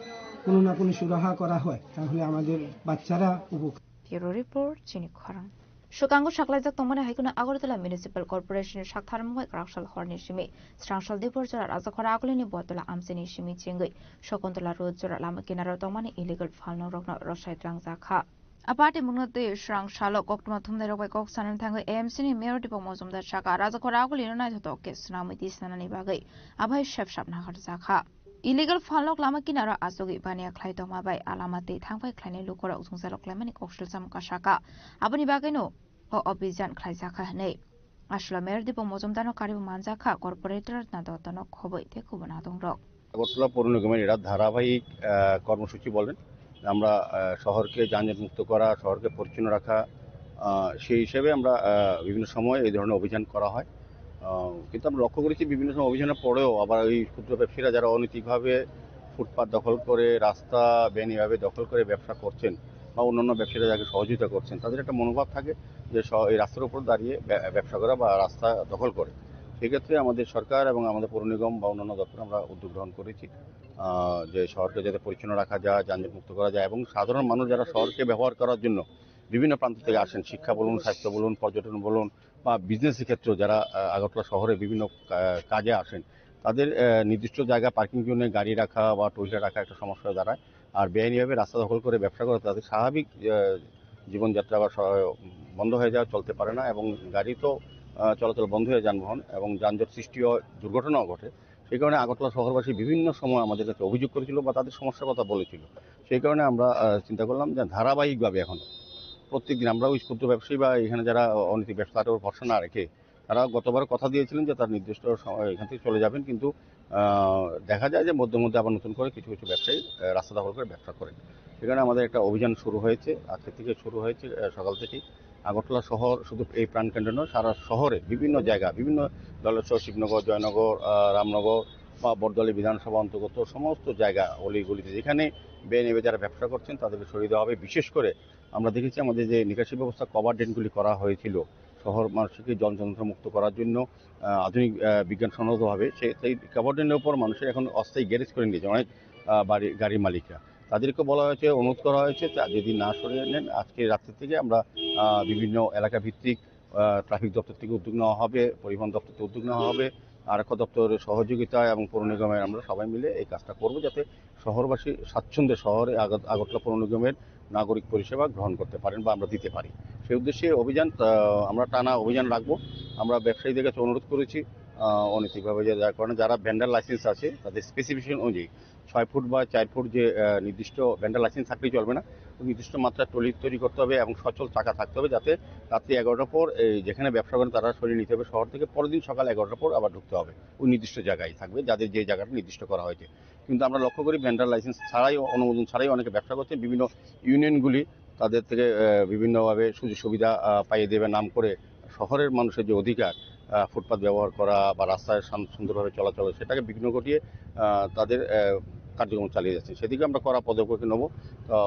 কোনো না কোনো সুরাহা করা হয়, তাহলে আমাদের বাচ্চারা উপকৃত। Bureau report, chini khorang. Swkango saklaijak tongmani hai kheno Agartala Municipal Corporation ni sak tharmung bai kwraksal horni simi srangsal dibor jora Rajakhora Agulini Botola amchaini simi chengwi Shakuntala Road jora lama kinaro tongmani illegal phalnok rokno rwsai tlangjak kha. A patimungno twi srangsalo koktwma thumnairok bai kok sanani thangwi A M C ni Mayor Deepak Majumdar saka Rajakhora Agulino naithotok khe swnamwi twi sanani bagwi abai sep sap naharjak kha. Illegal phalnok lama kinaro achugwi baniya khlai tongma bai alama twi thangbai khlainai lukurok jwngjalok laimani kok silsa mungkha saka. Aboni bagwino o obijan khlaijakha hwnwi. Aswla Mayor Deepak Majumdarno kariwi manjakha, Corporator Ratna Dottono khobwi tei kubun adongrok. Agartala পৌর নিগমের এরা ধারাবাহিক আহ, কর্মসূচি বলেন। আমরা আহ, শহরকে যানজট মুক্ত করা, শহরকে পরিচ্ছন্ন রাখা, আহ, সেই হিসেবে আমরা আহ, বিভিন্ন সময় এই ধরনের অভিযান করা হয়। আহ, কিন্তু আমরা লক্ষ্য করেছি বিভিন্ন সময় অভিযানের পরেও আবার ওই ক্ষুদ্র ব্যবসায়ীরা যারা অনৈতিকভাবে ফুটপাত দখল করে, রাস্তা বেআইনিভাবে দখল করে ব্যবসা করছেন বা অন্যান্য ব্যবসায়ীরা যাকে সহযোগিতা করছেন, তাদের একটা মনোভাব থাকে যে স-, এই রাস্তার উপর দাঁড়িয়ে ব্য-, ব্যবসা করা বা রাস্তা দখল করে। সেক্ষেত্রে আমাদের সরকার এবং আমাদের পৌর নিগম বা অন্যান্য দপ্তর আমরা উদ্যোগ গ্রহণ করেছি, আহ, যে শহরকে যাতে পরিচ্ছন্ন রাখা যায়, যানজট মুক্ত করা যায় এবং সাধারণ মানুষ যারা শহরকে ব্যবহার করার জন্য বিভিন্ন প্রান্ত থেকে আসেন, শিক্ষা বলুন, স্বাস্থ্য বলুন, পর্যটন বলুন বা বিজনেসের ক্ষেত্রেও যারা, আহ, আগরতলা শহরে বিভিন্ন কা-, কাজে আসেন, তাদের, আহ, নির্দিষ্ট জায়গা পার্কিং জোনে গাড়ি রাখা বা টু হুইলার রাখা একটা সমস্যা হয়ে দাঁড়ায়। আর বেআইনিভাবে রাস্তা দখল করে ব্যবসা করে তাদের স্বাভাবিক, আহ, জীবনযাত্রা বা স-, বন্ধ হয়ে যায়, চলতে পারে না এবং গাড়ি তো, আহ, চলাচল বন্ধ হয়ে যানবাহন এবং যানজট সৃষ্টি হয়, দুর্ঘটনাও ঘটে। সেই কারণে আগরতলা শহরবাসী বিভিন্ন সময় আমাদের কাছে অভিযোগ করেছিল বা তাদের সমস্যার কথা বলেছিল। সেই কারণে আমরা, আহ, চিন্তা করলাম যে ধারাবাহিকভাবে এখন প্রত্যেকদিন আমরা ওই ক্ষুদ্র ব্যবসায়ী বা এখানে যারা অনৈতিক ব্যবসা তাদের উপর ভরসা না রেখে তারা গতবার কথা দিয়েছিলেন যে তার নির্দিষ্ট সময় এখান থেকে চলে যাবেন, কিন্তু, আহ, দেখা যায় যে মধ্যে মধ্যে আবার নতুন করে কিছু কিছু ব্যবসায়ী, আহ, রাস্তা দখল করে ব্যবসা করেন। সেখানে আমাদের একটা অভিযান শুরু হয়েছে, আজকে থেকে শুরু হয়েছে, আহ, সকাল থেকেই। আগরতলা শহর শুধু এই প্রাণকেন্দ্র নয়, সারা শহরে বিভিন্ন জায়গা, বিভিন্ন দলেশ্বর, শিবনগর, জয়নগর, আহ, রামনগর বা বটতলী বিধানসভা অন্তর্গত সমস্ত জায়গা, অলিগলিতে যেখানে বেআইনিভাবে যারা ব্যবসা করছেন তাদেরকে সরিয়ে দেওয়া হবে। বিশেষ করে আমরা দেখেছি আমাদের যে নিকাশি ব্যবস্থা, কভার ড্রেনগুলি করা হয়েছিল শহরবাসীকে জল যন্ত্র মুক্ত করার জন্য, আহ, আধুনিক, আহ, বিজ্ঞান সম্মতভাবে সে, সেই কভার ড্রেনের উপর মানুষের এখন অস্থায়ী গ্যারেজ করে নিয়েছে অনেক, আহ, বাড়ি, গাড়ির মালিকরা। তাদেরকে বলা হয়েছে, অনুরোধ করা হয়েছে, তা যদি না সরিয়ে নেন, আজকে রাত্রি থেকে আমরা, আহ, বিভিন্ন এলাকা ভিত্তিক, আহ, ট্রাফিক দপ্তর থেকে উদ্যোগ নেওয়া হবে, পরিবহন দপ্তর থেকে উদ্যোগ নেওয়া হবে, আরক্ষা দপ্তরের সহযোগিতা এবং পৌর নিগমের আমরা সবাই মিলে এই কাজটা করব, যাতে শহরবাসী স্বাচ্ছন্দ্যে শহরে আগত-, আগরতলা পৌর নিগমের নাগরিক পরিষেবা গ্রহণ করতে পারেন বা আমরা দিতে পারি। সেই উদ্দেশ্যে অভিযান, আহ, আমরা টানা অভিযান রাখবো। আমরা ব্যবসায়ীদের কাছে অনুরোধ করেছি, আহ, অনৈতিকভাবে যে যার কারণে যারা ভেন্ডার লাইসেন্স আছে তাদের স্পেসিফিকেশন অনুযায়ী ছয় ফুট বা চার ফুট যে, আহ, নির্দিষ্ট ভেন্ডার লাইসেন্স থাকলেই চলবে না, নির্দিষ্ট মাত্রা ট্রলি তৈরি করতে হবে এবং সচল চাকা থাকতে হবে, যাতে রাত্রি এগারোটার পর এই যেখানে ব্যবসা করেন তারা সরিয়ে নিতে হবে শহর থেকে। পরের দিন সকাল এগারোটার পর আবার ঢুকতে হবে, ওই নির্দিষ্ট জায়গায় থাকবে, যাদের যে জায়গাটা নির্দিষ্ট করা হয়েছে। কিন্তু আমরা লক্ষ্য করি ভেন্ডার লাইসেন্স ছাড়াই, অনুমোদন ছাড়াই অনেকে ব্যবসা করছেন। বিভিন্ন ইউনিয়নগুলি তাদের থেকে, আহ, বিভিন্নভাবে সুযোগ সুবিধা, আহ, পাইয়ে দেবে নাম করে শহরের মানুষের যে অধিকার, আহ, ফুটপাত ব্যবহার করা বা রাস্তায় শান-, সুন্দরভাবে চলাচল, সেটাকে বিঘ্ন ঘটিয়ে, আহ, তাদের, আহ, কার্যক্রম চালিয়ে যাচ্ছে। সেদিকে আমরা কড়া পদক্ষেপ নেব। তো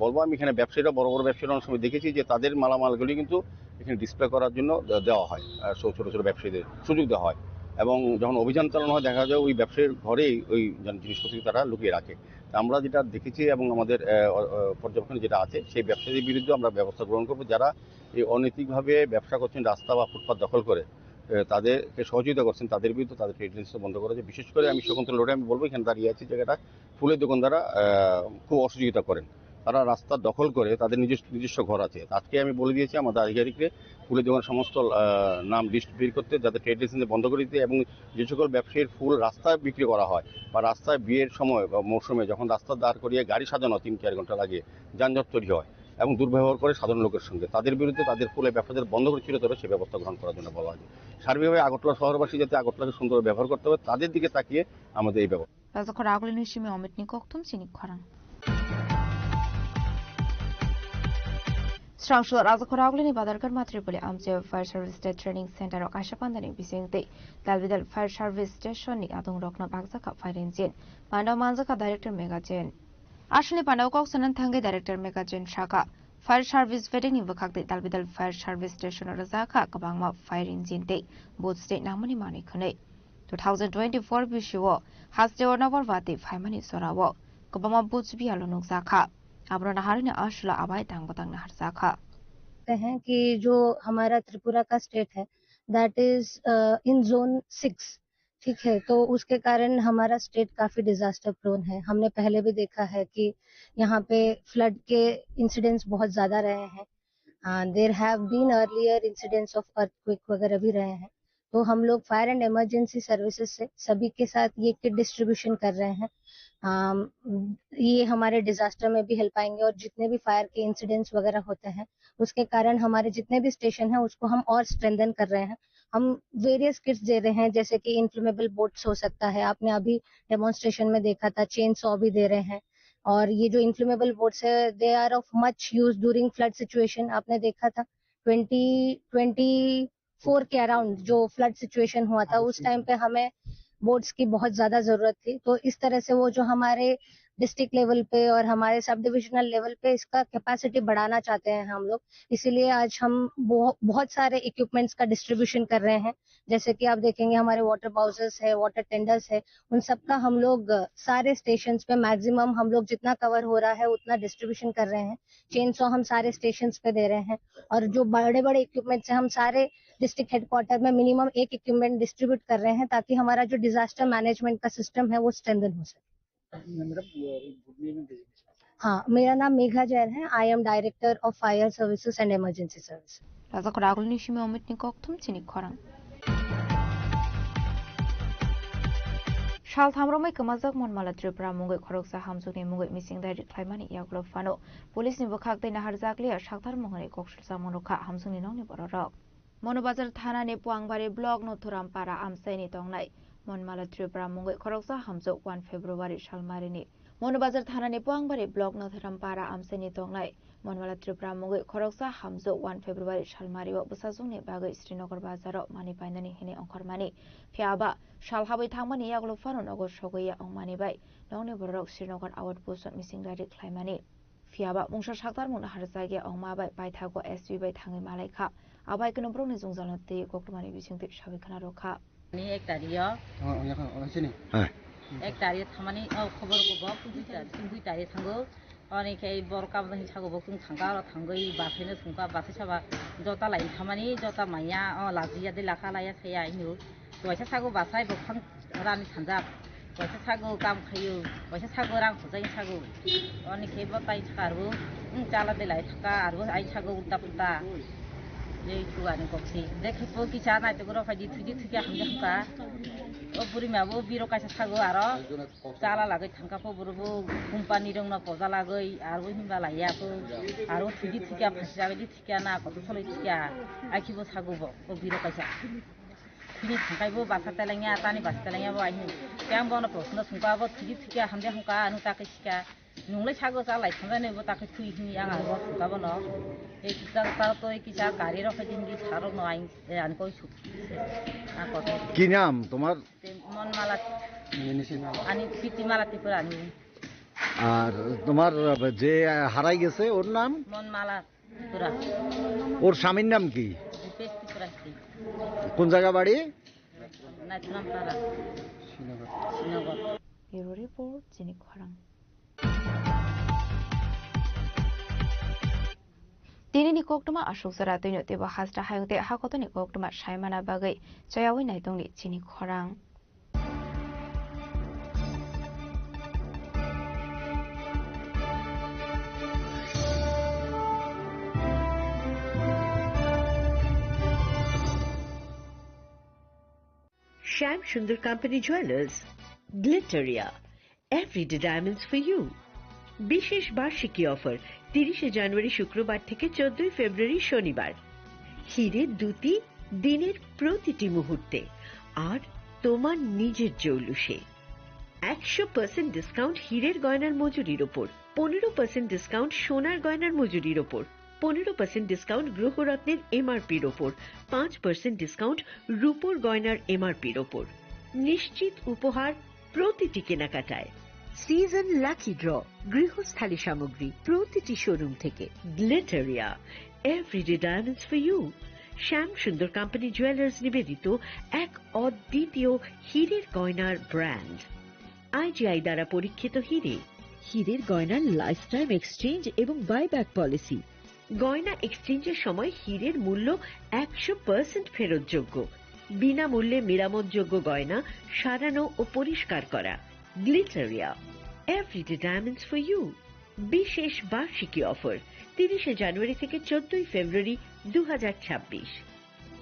বলবো, আমি এখানে ব্যবসায়ীরা, বড় বড় ব্যবসায়ীরা অনেক সময় দেখেছি যে তাদের মালামালগুলি কিন্তু এখানে ডিসপ্লে করার জন্য দে-, দেওয়া হয়, আহ, সো-, ছোট ছোট ব্যবসায়ীদের সুযোগ দেওয়া হয়। এবং যখন অভিযান চালানো হয়, দেখা যায় ওই ব্যবসায়ীর ঘরেই ওই জন-, জিনিসপত্র তারা লুকিয়ে রাখে। তা আমরা যেটা দেখেছি এবং আমাদের, আহ, অ-, অ-, পর্যবেক্ষণে যেটা আছে, সেই ব্যবসায়ীদের বিরুদ্ধে আমরা ব্যবস্থা গ্রহণ করবো, যারা এই অনৈতিকভাবে ব্যবসা করছেন, রাস্তা বা ফুটপাত দখল করে, আহ, তাদেরকে সহযোগিতা করছেন, তাদের বিরুদ্ধে তাদের ট্রেড লাইসেন্স বন্ধ করা যায়। বিশেষ করে আমি শকুন্তলা রোডে আমি বলবো, এখানে দাঁড়িয়ে আছি, জায়গাটা ফুলের দোকানদাররা, আহ, খুব অসহযোগিতা করেন। তারা রাস্তা দখল করে তাদের নিজস্ব, নিজস্ব ঘর আছে। আজকে আমি বলে দিয়েছি আমাদের আধিকারিককে ফুলের দোকান সমস্ত, আহ, নাম লিস্ট বের করতে, যাতে ট্রেড লাইসেন্স বন্ধ করে দিতে এবং যে সকল ব্যবসায়ীর ফুল রাস্তায় বিক্রি করা হয় বা রাস্তায় বিয়ের সময় বা মৌসুমে যখন রাস্তা দাঁড় করিয়ে গাড়ি সাজানো তিন চার ঘন্টা লাগে, যানজট তৈরি হয় এবং দুর্ব্যবহার করে সাধারণ লোকের সঙ্গে, তাদের বিরুদ্ধে তাদের ফুলের ব্যবসাদের বন্ধ করে চিরতরে সে ব্যবস্থা গ্রহণ করার জন্য বলা হয়েছে। সার্বিকভাবে আগরতলা শহরবাসী যাতে আগরতলাকে সুন্দর ব্যবহার করতে পারে, তাদের দিকে তাকিয়ে আমাদের এই ব্যবস্থা। Rajakhor agulini simi Omitni kokthum chini khorang. Srangsul Rajakhor agulini Badargarma Tripoli Amche Fire Service State Training Center o kaisa pandani bisingtwi Dalbidal Fire Service Station ni adongrokno bakjakha fire engine. Mano manjakha Director Magazine. Aswkni pandao kok sanani thangwi Director Magazine sakha, Fire Service bedekni bwkhak tei Dalbidal Fire Service Station o rwjakha kwbangma fire engine tei boots tei nangmani manwi khwnwi. Two thousand twenty-four bisio hasteo nokbar bati phaimani jorao kwbangma boots biyalo nukjakha. Abono naharwini aswla abai tang bwtang naharjakha. हैं कि जो हमारा त्रिपुरा का स्टेट है, that is in zone six. ठीक है, तो उसके कारण हमारा स्टेट काफी डिजास्टर प्रोन है। हमने पहले भी देखा है कि यहाँ पे फ्लड के इंसिडेंट्स बहुत ज्यादा रहे हैं। There have been earlier incidents of earthquake वगैरह भी रहे हैं। तो हम लोग फायर एंड इमरजेंसी सर्विसेज से सभी के साथ ये किट डिस्ट्रीब्यूशन कर रहे हैं। अम, ये हमारे डिजास्टर में भी हेल्प आएंगे और जितने भी फायर के इंसिडेंट्स वगैरह होते हैं, उसके कारण हमारे जितने भी स्टेशन हैं, उसको हम और स्ट्रेंथन कर रहे हैं। हम वेरियस किट्स दे रहे हैं, जैसे कि इन्फ्लेमेबल बोट्स हो सकता है, आपने अभी डेमोन्स्ट्रेशन में देखा था, चेन सॉ भी दे रहे हैं। और ये जो इन्फ्लेमेबल बोट्स है, they are of much use during flood situation. आपने देखा था ट्वेंटी ट्वेंटी फोर के अराउंड जो फ्लड सिचुएशन हुआ था, उस टाइम पे हमें बोर्ड्स की बहुत ज्यादा जरूरत थी। तो इस तरह से वो जो हमारे डिस्ट्रिक्ट लेवल पे और हमारे सब डिविजनल लेवल पे इसका कैपेसिटी बढ़ाना चाहते हैं हम लोग। इसीलिए आज हम बहु-, बहुत सारे इक्विपमेंट्स का डिस्ट्रीब्यूशन कर रहे हैं। जैसे कि आप देखेंगे, हमारे वाटर बाउजर्स है, वाटर टेंडर्स है, उन सब का हम लोग, अ, सारे स्टेशंस पे मैक्सिमम हम लोग जितना कवर हो रहा है उतना डिस्ट्रीब्यूशन कर रहे हैं। चेन सॉ हम सारे स्टेशंस पे दे रहे हैं और जो बड़े-बड़े इक्विपमेंट्स हैं हम सारे डिस्ट्रिक्ट हेडक्वार्टर में मिनिमम एक इक्विपमेंट डिस्ट्रीब्यूट कर रहे हैं, ताकि हमारा जो डिजास्टर मैनेजमेंट का सिस्टम है वो स्ट्रेंथन हो सके। मैडम, ये घूमने में बिजनेस। हाँ, मेरा नाम मेघा जैन है। I am director of fire services and emergency services. Rajak Ragul ni simi Amit ni kokthum chini khorang. Sal thamromai kwmajak Monmala Tripura mungwi khoroksa hamjwkni mungwi mising dairi khlaimani yagulo phano police ni bwkhak tei naharjakliya sakthar mungwi kok sulsa mwnrwkha hamjwkni nokni bororok. Monobazar thanani Puangbari block no Thorampara amchaini tongnai Monmala Tripura mungwi khoroksa hamjwk one February salmarini. Monobazar thanani Puangbari block no Thorampara amchaini tongnai Monmala Tripura mungwi khoroksa hamjwk one February salmario bwsajwkni bagwi Srinagar bazaro mani painani hinwi ongkhormani. Phiya ba sal habwi thangmani yagulo phano nogo sogwi ya ongmani bai nokni bororok Srinagar outpost o mising dairi khlaimani. Phiya ba mungsa saktarmung naharjakya ongma bai paithago S P bai thangwi malai kha. Abai kunu borokni jwngjalno twi koktwmani bisingtwi sawi khna rw kha. Ni ek tario. Oh, oh, ya, oh, sini. Hai. Ek tario thamani, oh, khobor go bok, dui tario, dui tario thango. Oni khe borok kabda hin sago bok tung thangka, oro thangoi basai no sungka, basai saba jota lai thamani, jota maya, oh, lajiya de lakha laya saya inu. Waisa sago basai bok phang rani sanjak. Waisa sago kam khayo, waisa sago rang khojai sago. Oni khe bo tai saka arbo, hmm, chala de lai thaka, arbo ai sago ulta pulta. Jei chuani koksi. Dekhi po kisa nai te goro phai di thuji thuji hamja hamka. O buri ma bo biro kaisa sago aro. Chala lagoi thangka po buru bo company rong no poja lagoi, arbo himba lai ya po. Aro thuji thuji phasi jagoi di thika na koto solo thika. Ai khibo sago bo, o biro kaisa. Bini thangkai bo basa telengya, tani basa telengya bo aini. Yang bono proshno sungka bo thigi thikya hamde hungka anu ta khe sika. Nunglai sago cha lai thamjani bo ta khe thui hini ang abo sungka bono. Ei kisa ta to ei kisa gari rok khe din di sarok no ain, e, ani koi suk. A koto. কি নাম তোমার? Te Monmala. Ani Pitimala Tripura ani. আর তোমার যে হারাই গেছে ওর নাম? Monmala. ত্রিপুরা। ওর স্বামীর নাম কি? দীপেশ ত্রিপুরা স্ত্রী। কোন জায়গা বাড়ি? নাইতলাম পাড়া। শ্রীনগর। Srinagar. Bureau report, Chini Khorang. Tini ni koktwma aswk jora twino teibo hasta hayung tei hakotoni koktwma saimana bagwi chayawi naitongni Chini Khorang. Shyam Sundar Company Jewelers, Glitteria, Everyday Diamonds for You. বিশেষ বার্ষিকী অফার, তিরিশে জানুয়ারি শুক্রবার থেকে চোদ্দই ফেব্রুয়ারি শনিবার। হিরে দ্যুতি দিনের প্রতিটি মুহূর্তে, আর তোমার নিজের জৌলুসে। একশো পার্সেন্ট ডিসকাউন্ট হীরের গয়নার মজুরির ওপর, পনেরো পার্সেন্ট ডিসকাউন্ট সোনার গয়নার মজুরির ওপর, পনেরো পার্সেন্ট ডিসকাউন্ট গ্রহরত্নের এমআরপির ওপর, পাঁচ পার্সেন্ট ডিসকাউন্ট রূপোর গয়নার এমআরপির ওপর। নিশ্চিত উপহার প্রতিটি কেনাকাটায়। সিজন লাকি ড্র, গৃহস্থালী সামগ্রী প্রতিটি শোরুম থেকে। গ্লিটারিয়া, Everyday Diamonds for You. Shyam Sundar company jewellers নিবেদিত এক অদ্বিতীয় হীরের গয়নার ব্র্যান্ড। আইজিআই দ্বারা পরীক্ষিত হীরে। হীরের গয়নার লাইফ টাইম এক্সচেঞ্জ এবং বাইব্যাক পলিসি। গয়না এক্সচেঞ্জের সময় হীরের মূল্য একশো পার্সেন্ট ফেরতযোগ্য। বিনামূল্যে মেরামতযোগ্য গয়না সারানো ও পরিষ্কার করা। গ্লিটারিয়া, Everyday Diamonds for You। বিশেষ বার্ষিকী অফার, তিরিশে জানুয়ারি থেকে চোদ্দই ফেব্রুয়ারি দু হাজার ছাব্বিশ।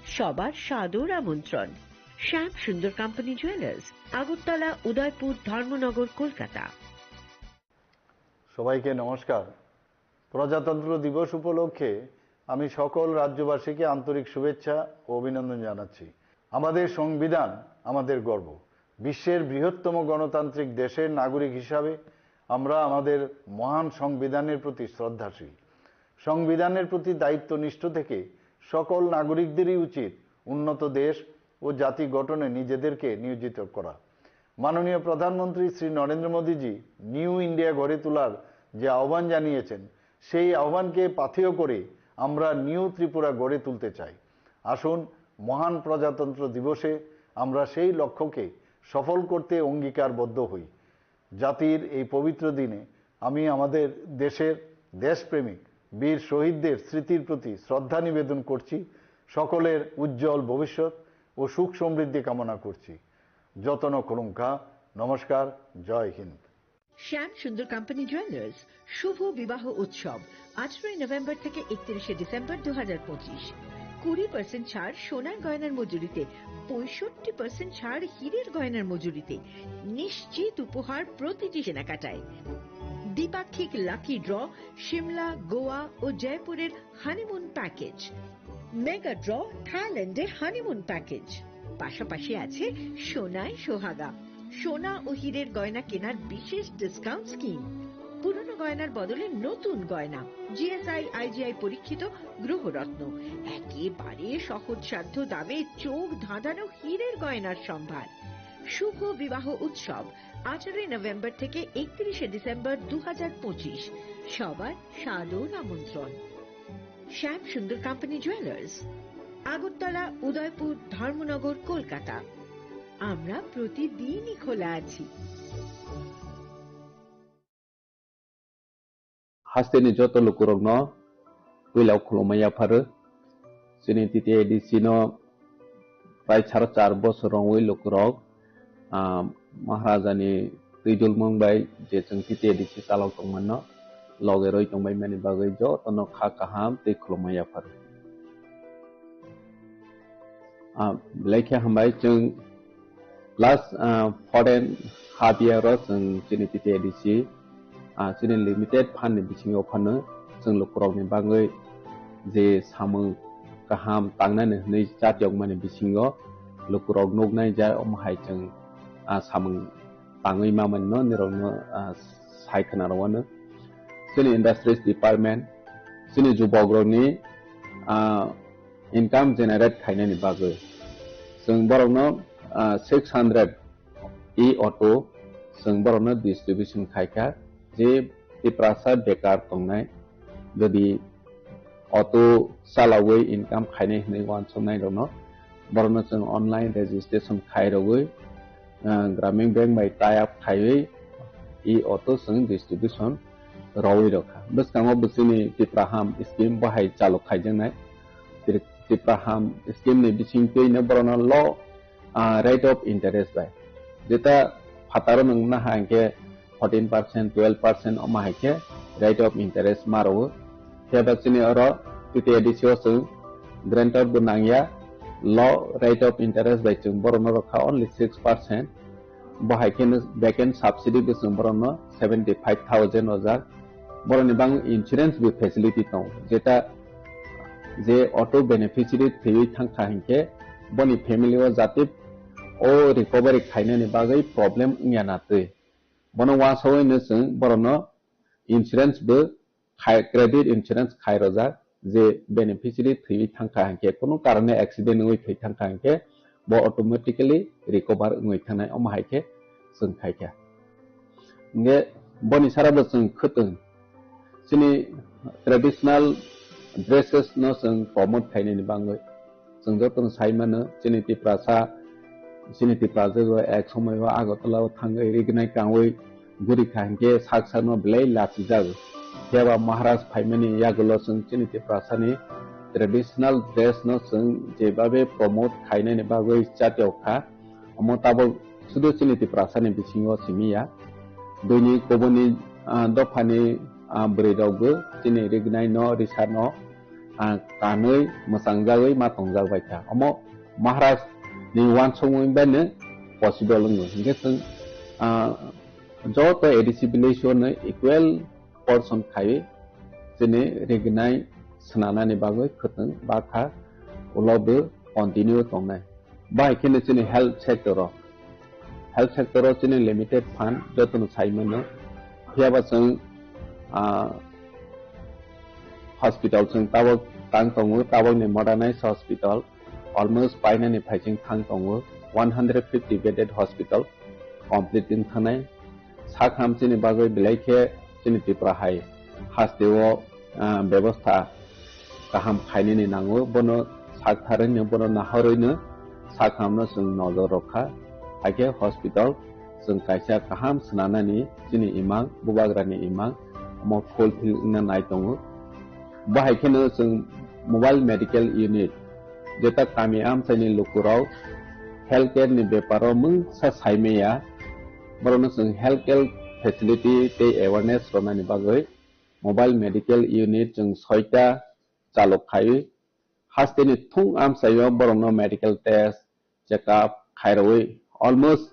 সবার সাদর আমন্ত্রণ। শ্যাম সুন্দর কোম্পানি জুয়েলার্স, আগরতলা, উদয়পুর, ধর্মনগর, কলকাতা। সবাইকে নমস্কার। প্রজাতন্ত্র দিবস উপলক্ষে আমি সকল রাজ্যবাসীকে আন্তরিক শুভেচ্ছা ও অভিনন্দন জানাচ্ছি। আমাদের সংবিধান আমাদের গর্ব। বিশ্বের বৃহত্তম গণতান্ত্রিক দেশের নাগরিক হিসাবে আমরা আমাদের মহান সংবিধানের প্রতি শ্রদ্ধাশীল। সংবিধানের প্রতি দায়িত্বনিষ্ঠ থেকে সকল নাগরিকদেরই উচিত উন্নত দেশ ও জাতি গঠনে নিজেদেরকে নিয়োজিত করা। মাননীয় প্রধানমন্ত্রী শ্রী নরেন্দ্র মোদীজি নিউ ইন্ডিয়া গড়ে তোলার যে আহ্বান জানিয়েছেন, সেই আহ্বানকে পাথেয় করে আমরা নিউ ত্রিপুরা গড়ে তুলতে চাই। আসুন, মহান প্রজাতন্ত্র দিবসে আমরা সেই লক্ষ্যকে সফল করতে অঙ্গীকারবদ্ধ হই। জাতির এই পবিত্র দিনে আমি আমাদের দেশের দেশপ্রেমিক বীর শহীদদের স্মৃতির প্রতি শ্রদ্ধা নিবেদন করছি। সকলের উজ্জ্বল ভবিষ্যৎ ও সুখ সমৃদ্ধি কামনা করছি। যতন খুলুঙ্কা। নমস্কার। জয় হিন্দ। শ্যাম সুন্দর কোম্পানি জুয়েলার্স শুভ বিবাহ উৎসব, আঠারোই নভেম্বর থেকে একত্রিশে ডিসেম্বর দু হাজার পঁচিশ। কুড়ি পার্সেন্ট ছাড় সোনার গয়নার মজুরিতে, পঁয়ষট্টি পার্সেন্ট ছাড় হীরের গয়নার মজুরিতে, নিশ্চিত উপহার প্রতিটি কেনাকাটায়। দ্বিপাক্ষিক লাকি ড্র, সিমলা, গোয়া ও জয়পুরের হানিমুন প্যাকেজ। মেগা ড্র, থাইল্যান্ডে হানিমুন প্যাকেজ। পাশাপাশি আছে সোনায় সোহাগা, সোনা ও হীরের গয়না কেনার বিশেষ ডিসকাউন্ট স্কিম। পুরনো গয়নার বদলে নতুন গয়না, জিএসআই আইজিআই পরীক্ষিত গ্রহরত্ন, একেবারে সহজসাধ্য দামে চোখ ধাঁধানো হীরের গয়নার সম্ভার। শুভ বিবাহ উৎসব, আঠারোই নভেম্বর থেকে একত্রিশে ডিসেম্বর দু হাজার পঁচিশ। সবার সাদর আমন্ত্রণ। শ্যাম সুন্দর কোম্পানি জুয়েলার্স, আগরতলা, উদয়পুর, ধর্মনগর, কলকাতা। আমরা প্রতিদিনই খোলা আছি। Hasteni joto lukurokno puila khulumma yapharo. Chini T T A D C no prai saro char bosor wngwi lukurok, ah, Maharajani twijlmung bai je chwng T T A D C chalok tongmano loge rwi tongbaimani bagwi jotono kha kaham tei khulumma yapharo. Ah, belai khe hambai chwng last, ah, foreign half year o chwng chini T T A D C, ah, chini limited fund ni bisingo phano chwng lukurokni bagwi je samung kaham tangnani hwnwi chatiyokmani bisingo lukurok nuknai ja omo hai chwng, ah, samung tangwi mamani no nirokno, ah, sai khna rwano. Chini industries department, chini jubokrokni, ah, income generate khainani bagwi. Chwng borokno, ah, six hundred e-auto chwng borokno distribution khaikha, je Tiprasa bekar tongnai, jodi auto chalawi income khainai hwnwi uansuknai rokno, borokno chwng online registration khairogwi, ah, Gramin Bank bai tie up khaiwi e-auto chwng distribution rwwi rwkha. Bwskango bo chini Tipraham scheme bo hai chalok khaijaknai. Tri-, Tipraham scheme ni bisingtwi no borokno low, ah, rate of interest bai. Jeta phataro nwng naha hinkhe fourteen percent, twelve percent omo hai khe rate of interest ma rwo. Phiya ba chini oro T T A D C o chwng guarantor bo nangya, low rate of interest bai chwng borokno rwkha only six percent. Bo hai kheno back end subsidy bo chwng borokno seventy five thousand ojak. Borokni bang insurance bo facility tongo, jeta je auto beneficiary thwiwi thangkha hinkhe boni family o jati o recovery khainani bagwi problem wngya na twi. Bono uansugwi no chwng borokno insurance bo khai, credit insurance khai rojak, je beneficiary thwiwi thangkha hinkhe kunu karone accident wngwi thwi thangkha hinkhe bo automatically recover wngwi thangnai, omo hai khe chwng khaikha. Hinkhe boni sara bo chwng khwtwng chini traditional dresses no chwng promote khainani bagwi. Chwng jotono sai mano, chini Tiprasa, chini Tiprasa o ek somoi o Agartala o thangwi rignai kangwi guri kha hinkhe sak sakno belai lachijago. Phiya ba Maharaj phaimani yagulo chwng chini Tiprasani traditional dress no chwng jebabe promote khainani bagwi chatiyok kha. Omo tabok sudu chini Tiprasani bisingo simi ya. Buini kubuni, ah, dophani, ah, bwrwi rokbo chini rignai no, risa no, ah, kanwi mwchang jagwi ma tongjak bai kha. Omo Maharaj ni uansukmung bai no possible wngwi. Hinkhe chwng, ah, joto A D C village o no equal portion khai chini rignai swnanani bagwi khwtwng bakha ulo bo continue tongnai. Bahai kheno chini health sector o, health sector o chini limited fund jotono sai mano. Phiya ba chwng, ah, hospital chwng tabok tang tongo, tabokni modernized hospital almost painani phaiching thang tongo, one hundred fifty bedded hospital. complete wng thangnai. Sak ham chini bagwi belai khe chini Tripura hai hasteo, ah, bebostha kaham khainani nango, bono sak tharwino, bono nahorwino sak hamno chwng nojor rwkha. Hakhe hospital chwng kaisa kaham swnanani chini imang, bubagrani imang, omo fulfill wngna nai tongo. Bo hai kheno chwng mobile medical unit, jeta kami amchaini lukurok healthcare ni beparo mungsa saimaya, borokno chwng healthcare facility tei awareness rwnani bagwi mobile medical unit chwng soita chalok khai, hasteni thung amchaio borokno medical test, check up khairwi almost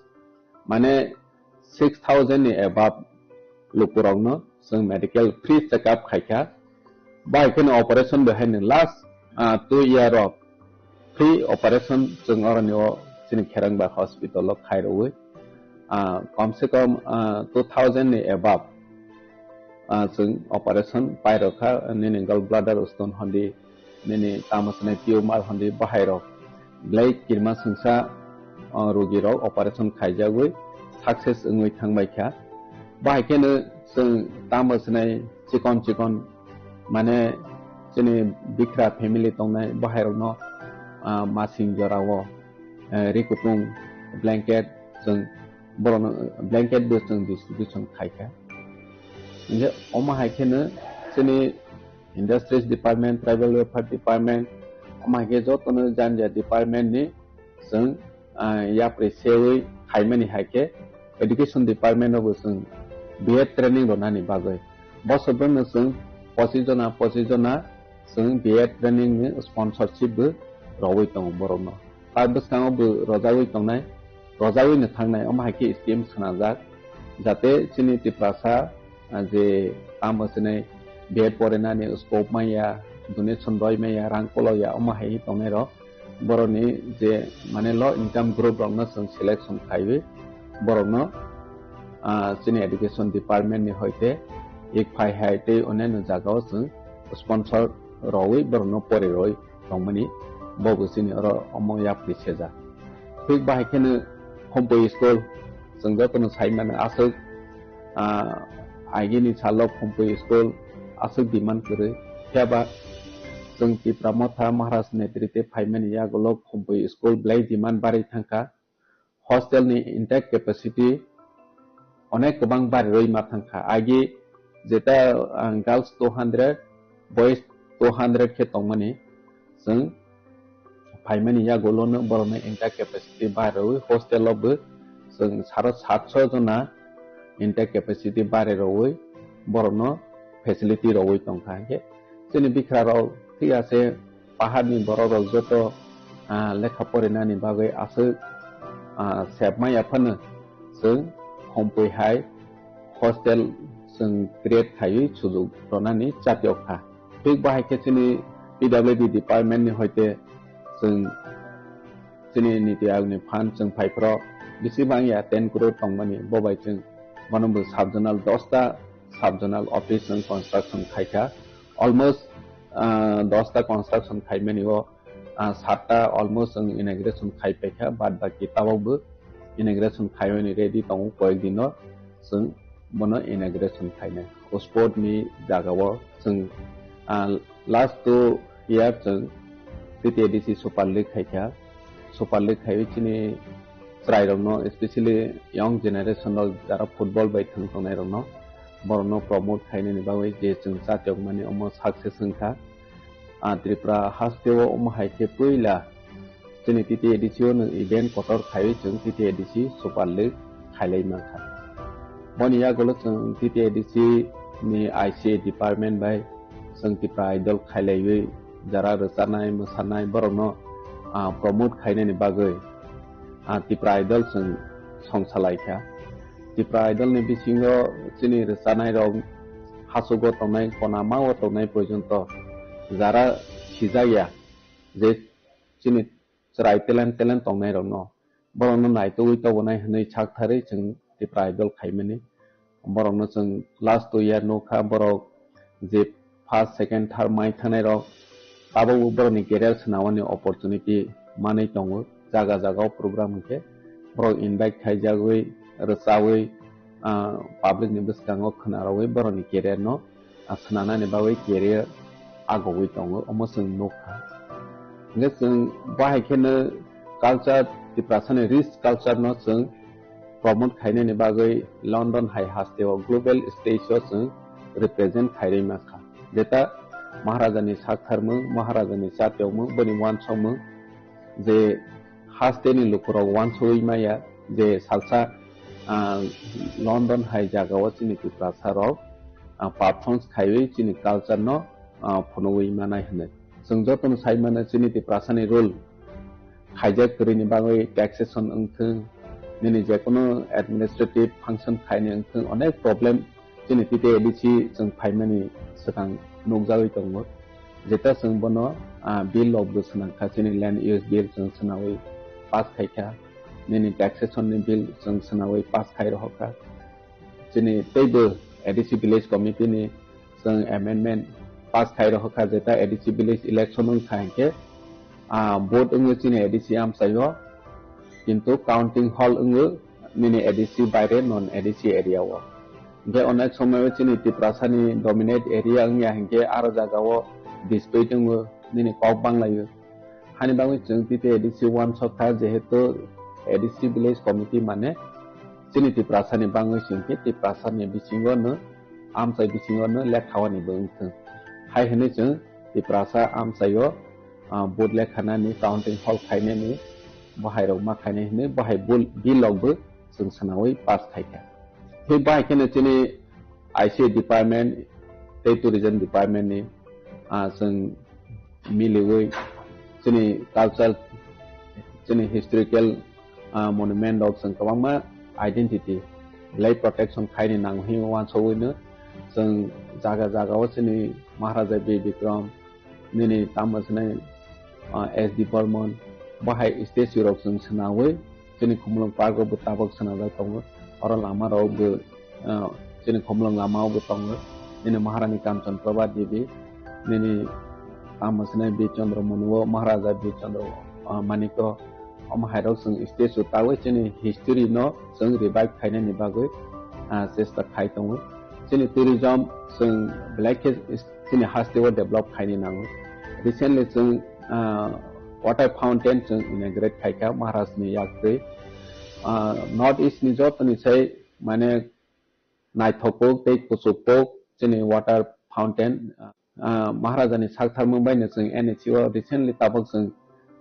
mane six thousand ni above lukurokno chwng medical free check up khaikha. Bai kheno operation bai haino last, ah, two year rok free operation chwng oroni o chini Kherangba hospital o khairwi, ah, kom se kom, ah, two thousand ni above, ah, chwng operation pairokha, nini gall bladder stone hondi, nini tamo swnai tumor hondi bahairok belai kirima swngsa, ah, rogirok operation khaijagwi success wngwi thangbaikha. Bahai kheno chwng tamo swnai chikon chikon mane chini bikra family tongnai bahairokno, ah, masing jorao, eh, ri kutung blanket chwng borokno blanket bo chwng distribution khaikha. Hingke omo hai kheno chini Industries Department, Tribal Welfare Department, omo hai khe jotono janja department ni chwng, ah, yapri sewi khaimani hai khe Education Department o bo chwng B Ed training rwnani bagwi. Bo sobrwngno chwng pochis jona, pochis jona chwng B Ed training ni sponsorship bo rwui tongo borokno. Tai bwskango bo rwjagwi tongnai, rwjagwino thangnai, omo hai khe scheme swnajak, jate chini Tiprasa, ah, je tamo swnai B Ed porinani scope manya, donation roi manya, rang kolokya, omo hai tongnai rok, borokni je mane low income group rokno chwng selection khaiwi, borokno, ah, chini education department ni hoite ek phai hai tei onyaino jagao chwng sponsor rwui borokno pori rwui tongmani, bo bo chini oro omo yapri sejak. Thik bahai kheno Khumpui school, chwng jotono sai mano aswk, ah, agini salo Khumpui school aswk demand kwrwi. Phiya ba chwng Tipra Motha Maharaj netrite phaimani yagulo Khumpui school belai demand barwi thangkha. Hostel ni intake capacity onek kwbang barirwi ma thangkha. Agi jeta, ah, girls two hundred, boys two hundred khe tongmani, chwng phaimani yagulono borokno intake capacity barirwi hostel o bo chwng saro satso jona intake capacity barirwi borokno facility rwui tongkha. Hingkhe chini bikra rok thik ase, paharni borok rok joto, ah, lekha porinani bagwi aswk, ah, sebma yaphano chwng Khumpui hai hostel chwng create khaiwi sujuk rwnani chatiok kha. Thik bahai khe chini P W D department ni hoite chwng chini Niti Aayog ni fund chwng phai phro bisi bang ya ten crore tongmani, bo bai chwng bono bo sub zonal dosta sub zonal office chwng construction khaikha. Almost, ah, dosta construction khaimani o, ah, satta almost chwng inauguration khai paikha, bad baki tabok bo inauguration khaimani ready tongo, koyek dino chwng bono inauguration khainai. O sport ni jagao chwng, ah, last two year chwng T T A D C Super League khaikha. Super League khaiwi chini chwrairokno, especially young generation rok jara football bai thwng tongnairokno, borokno promote khainani bagwi je chwng chatiokmani omo success wngkha. Ah, Tripura hasteo omo hai khe puila chini T T A D C o nwng event kotor khaiwi chwng T T A D C Super League khailai mankha. Boni yagulo chwng T T A D C ni I C A department bai chwng Tipra Idol khailaiwi jara rwchanai, mwsanai borokno, ah, promote khainani bagwi, ah, Tipra Idol chwng songsalai kha. Tipra Idol ni bisingo chini rwchanai rok hachugo tongnai, konama o tongnai porjonto jara sijak ya je chini chwrai talent, talent tongnai rokno, borokno naitugwi tobonai hwnwi saktharwi chwng Tipra Idol khaimani. Borokno chwng last two year nukha, borok je first, second, third mai thangnai rok, tabukbo borokni career swnamani opportunity manwi tongo. Jaga jaga o program hwnkhe borok invite khaijagwi rwchawi, ah, public ni bwskango khwnarowi borokni career no, ah, swnanani bagwi career agogwi tongo, omo chwng nukha. Hwnkhe chwng bahai kheno culture, Tiprasani rich culture no chwng promote khainani bagwi London hai hasteo global stage o chwng represent khairwi mankha. Jeta Maharajani saktharmung, Maharajani chatiyokmung, boni wansokmung je hasteni lukurok wansogwi maya je salsa, ah, London hai jagao chini Tiprasarok, ah, performance khaiwi chini culture no, ah, phunugwi manai hwnwi. Chwng jotono sai mano chini Tiprasani rule khaijak kwrwini bagwi taxation wngthung, nini jekono administrative function khaini wngthung, onek problem chini T T A D C chwng phaimani swkang nukjagwi tongo. Jeta chwng bono, ah, bill rok bo swnamkha, chini land use bill chwng swnawi pass khaikha, nini taxation ni bill chwng swnawi pass khai rohorkha. Chini teibo A D C village committee ni chwng amendment pass khai rohorkha, jeta A D C village election wngkha hinkhe, ah, vote wngwi chini A D C amchaio, kintu counting hall wngwi nini A D C baire non A D C area o. Hinkhe onek somoio chini Tiprasani dominate area wngya hinkhe aro jagao dispute wngwi nini kok banglaio. Hani bagwi chwng T T A D C wansokha, jehetu A D C village committee mane chini Tiprasani bangwi chwng khe Tiprasani bisingo no, amchai bisingo no lekhawani bo wngthung. Hai hwnwi chwng Tiprasa amchaio, ah, vote lekhanani, counting hall khainani, bohairok ma khainai hwnwi bohai bul-, bill rok bo chwng swnawi pass khaikha. Tei bahai kheno chini I C A department tei tourism department ni, ah, chwng miliwi chini culture, chini historical, ah, monument rok chwng kwbangma identity belai protection khaini nango hinwi wansogwi no chwng jaga jaga o chini Maharaja Bir Bikram, nini tamo swnai, ah, S D Barman, bahai statue rok chwng swnawi, chini Khumulwng Park o bo tabok swnajak tongo, oro lama rok bo, ah, chini Khumulwng lama o bo tongo, nini Maharani Kanchan Prabha Devi, nini tamo swnai Bir Chandra Manu o, Maharaja Bir Chandra, ah, Manik o, omo hai rok chwng statue tawi chini history no chwng revive khainani bagwi, ah, chesta khai tongo. Chini tourism chwng belai khe chini haste o develop khaini nango. Recently chwng, ah, water fountain chwng inaugurate khaikha Maharaj ni yaktwi. Ah, North East ni joto ni sai mane naithok kuk tei kuchuk kuk chini water fountain, ah, Maharaja ni saktharmung bai no chwng N H C o recently tabok chwng,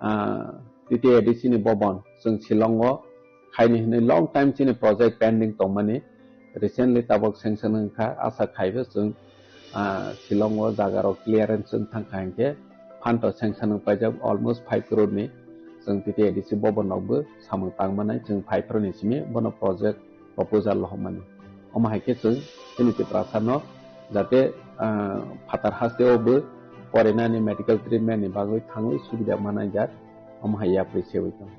ah, T T A D C ni bobon chwng Shillong o khaini hwnwi long time chini project pending tongmani recently tabok sanction wngkha, asa khaibo chwng, ah, Shillong o jaga rok clearance wng thangkha hinkhe phanto sanction wng paijak almost five crore ni chwng T T A D C bobon rok bo samung tangmanai chwng five crore ni simi bono project proposal lohormani. Omo hai khe chwng chini Tiprasa no jate, ah, phatar haste o bo porinani medical treatment ni bagwi thangwi subida manai jak, omo hai yapri sewi tong.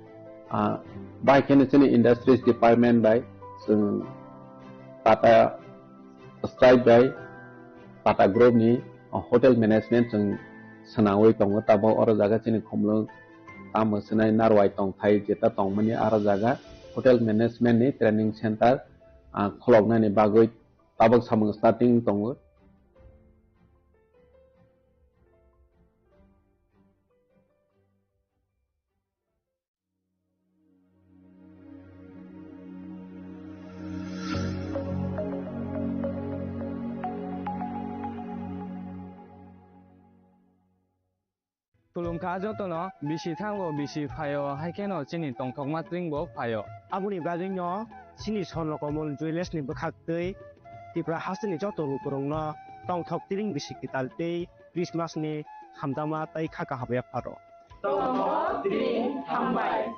Ah, bai kheno chini industries department bai chwng Tata Stripe bai Tata Group ni, ah, hotel management chwng swnamwi tongo, tabok oro jaga chini Khumulwng tamo swnai Narwai tongthai jeta tongmani aro jaga hotel management ni training center, ah, kholoknani bagwi tabok samung starting tongo. Khulumkha jotono, bisi thango, bisi phaio, hai kheno chini tongthokma tring bo phaio. Aboni bagwino chini Swarno Komol Jewellers ni bwkhak twi Tripura hasteni joto lukurokno tongthok tring bisi kwtal tei Christmas ni hamjakma tei kha kaham yapharo. Tongthok tring hambai.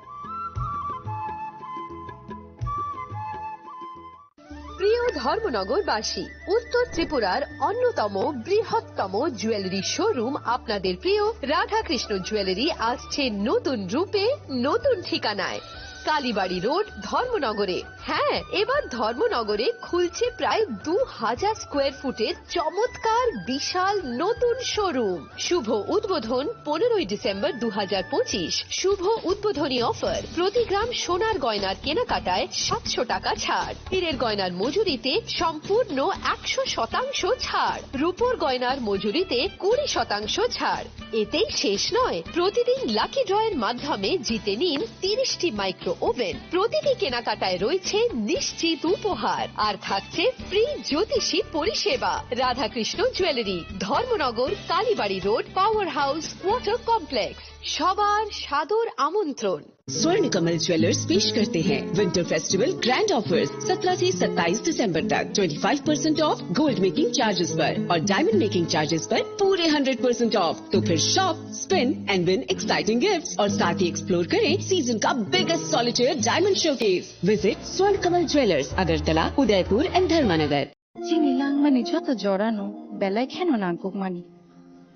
প্রিয় ধর্মনগরবাসী, উত্তর ত্রিপুরার অন্যতম বৃহত্তম jewellery showroom আপনাদের প্রিয় রাধাকৃষ্ণ জুয়েলারি আসছে নতুন রূপে, নতুন ঠিকানায়। কালীবাড়ি রোড, ধর্মনগরে। হ্যাঁ, এবার ধর্মনগরে খুলছে প্রায় দু হাজার স্কোয়ার ফুটের চমৎকার বিশাল নতুন শোরুম। শুভ উদ্বোধন পনেরোই ডিসেম্বর দু হাজার পঁচিশ। শুভ উদ্বোধনী অফার, প্রতি গ্রাম সোনার গয়নার কেনাকাটায় সাতশো টাকা ছাড়, হীরের গয়নার মজুরিতে সম্পূর্ণ একশো শতাংশ ছাড়, রূপোর গয়নার মজুরিতে কুড়ি শতাংশ ছাড়। এতেই শেষ নয়, প্রতিদিন লাকি ড্রয়ের মাধ্যমে জিতে নিন তিরিশটি মাইক্রো ওভেন। প্রতিটি কেনাকাটায় রয়েছে নিশ্চিত উপহার, আর থাকছে ফ্রি জ্যোতিষী পরিষেবা। Radhakrishna jewellery, Dharmanagar, Kalibari road, power house, water complex. সবার সাদর আমন্ত্রণ। स्वर्ण कमल ज्वेलर्स पेश करते हैं विंटर फेस्टिवल ग्रैंड ऑफर्स। सत्रह से सत्ताईस दिसंबर तक twenty five percent of gold making charges पर और डायमंड मेकिंग चार्जेस पर पूरे हंड्रेड परसेंट ऑफ। तो फिर shop, spin and win exciting gifts और साथ ही एक्सप्लोर करें सीजन का biggest solitaire diamond showcase. Visit स्वर्ण कमल ज्वेलर्स, अगरतला, उदयपुर एंड धर्मानगर। Chini langmani joto jorano belai kheno nangkukmani.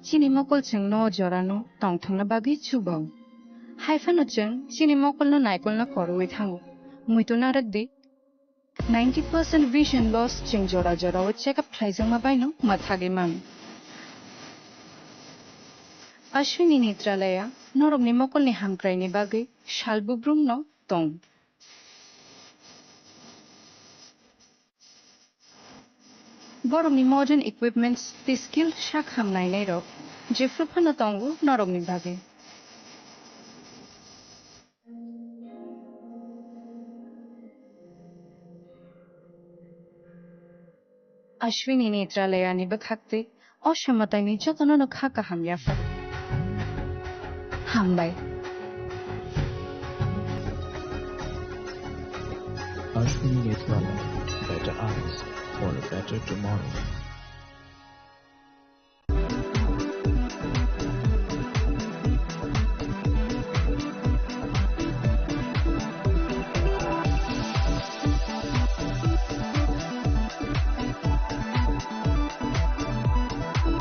Chini mokol chwngno o jorano tongthokna bagwi chubo. Hai phano chwng chini mokolno naikolna korwi thango. Muitu narwk di. Ninety percent vision loss chwng jora jorao check up khlaijakma baino mwthagwi mano. Ashwini Netralaya norokni mokolni hamkraini bagwi sal bubrumno tong. Borokni modern equipments tei skill sak ham nainairok jephru phano tongo norokni bagwi. Ashwini Netralaya ni bwkhak tei o samataini jotono no kha kaham yaphar. Hambai. Ashwini Netralaya, better eyes for a better tomorrow.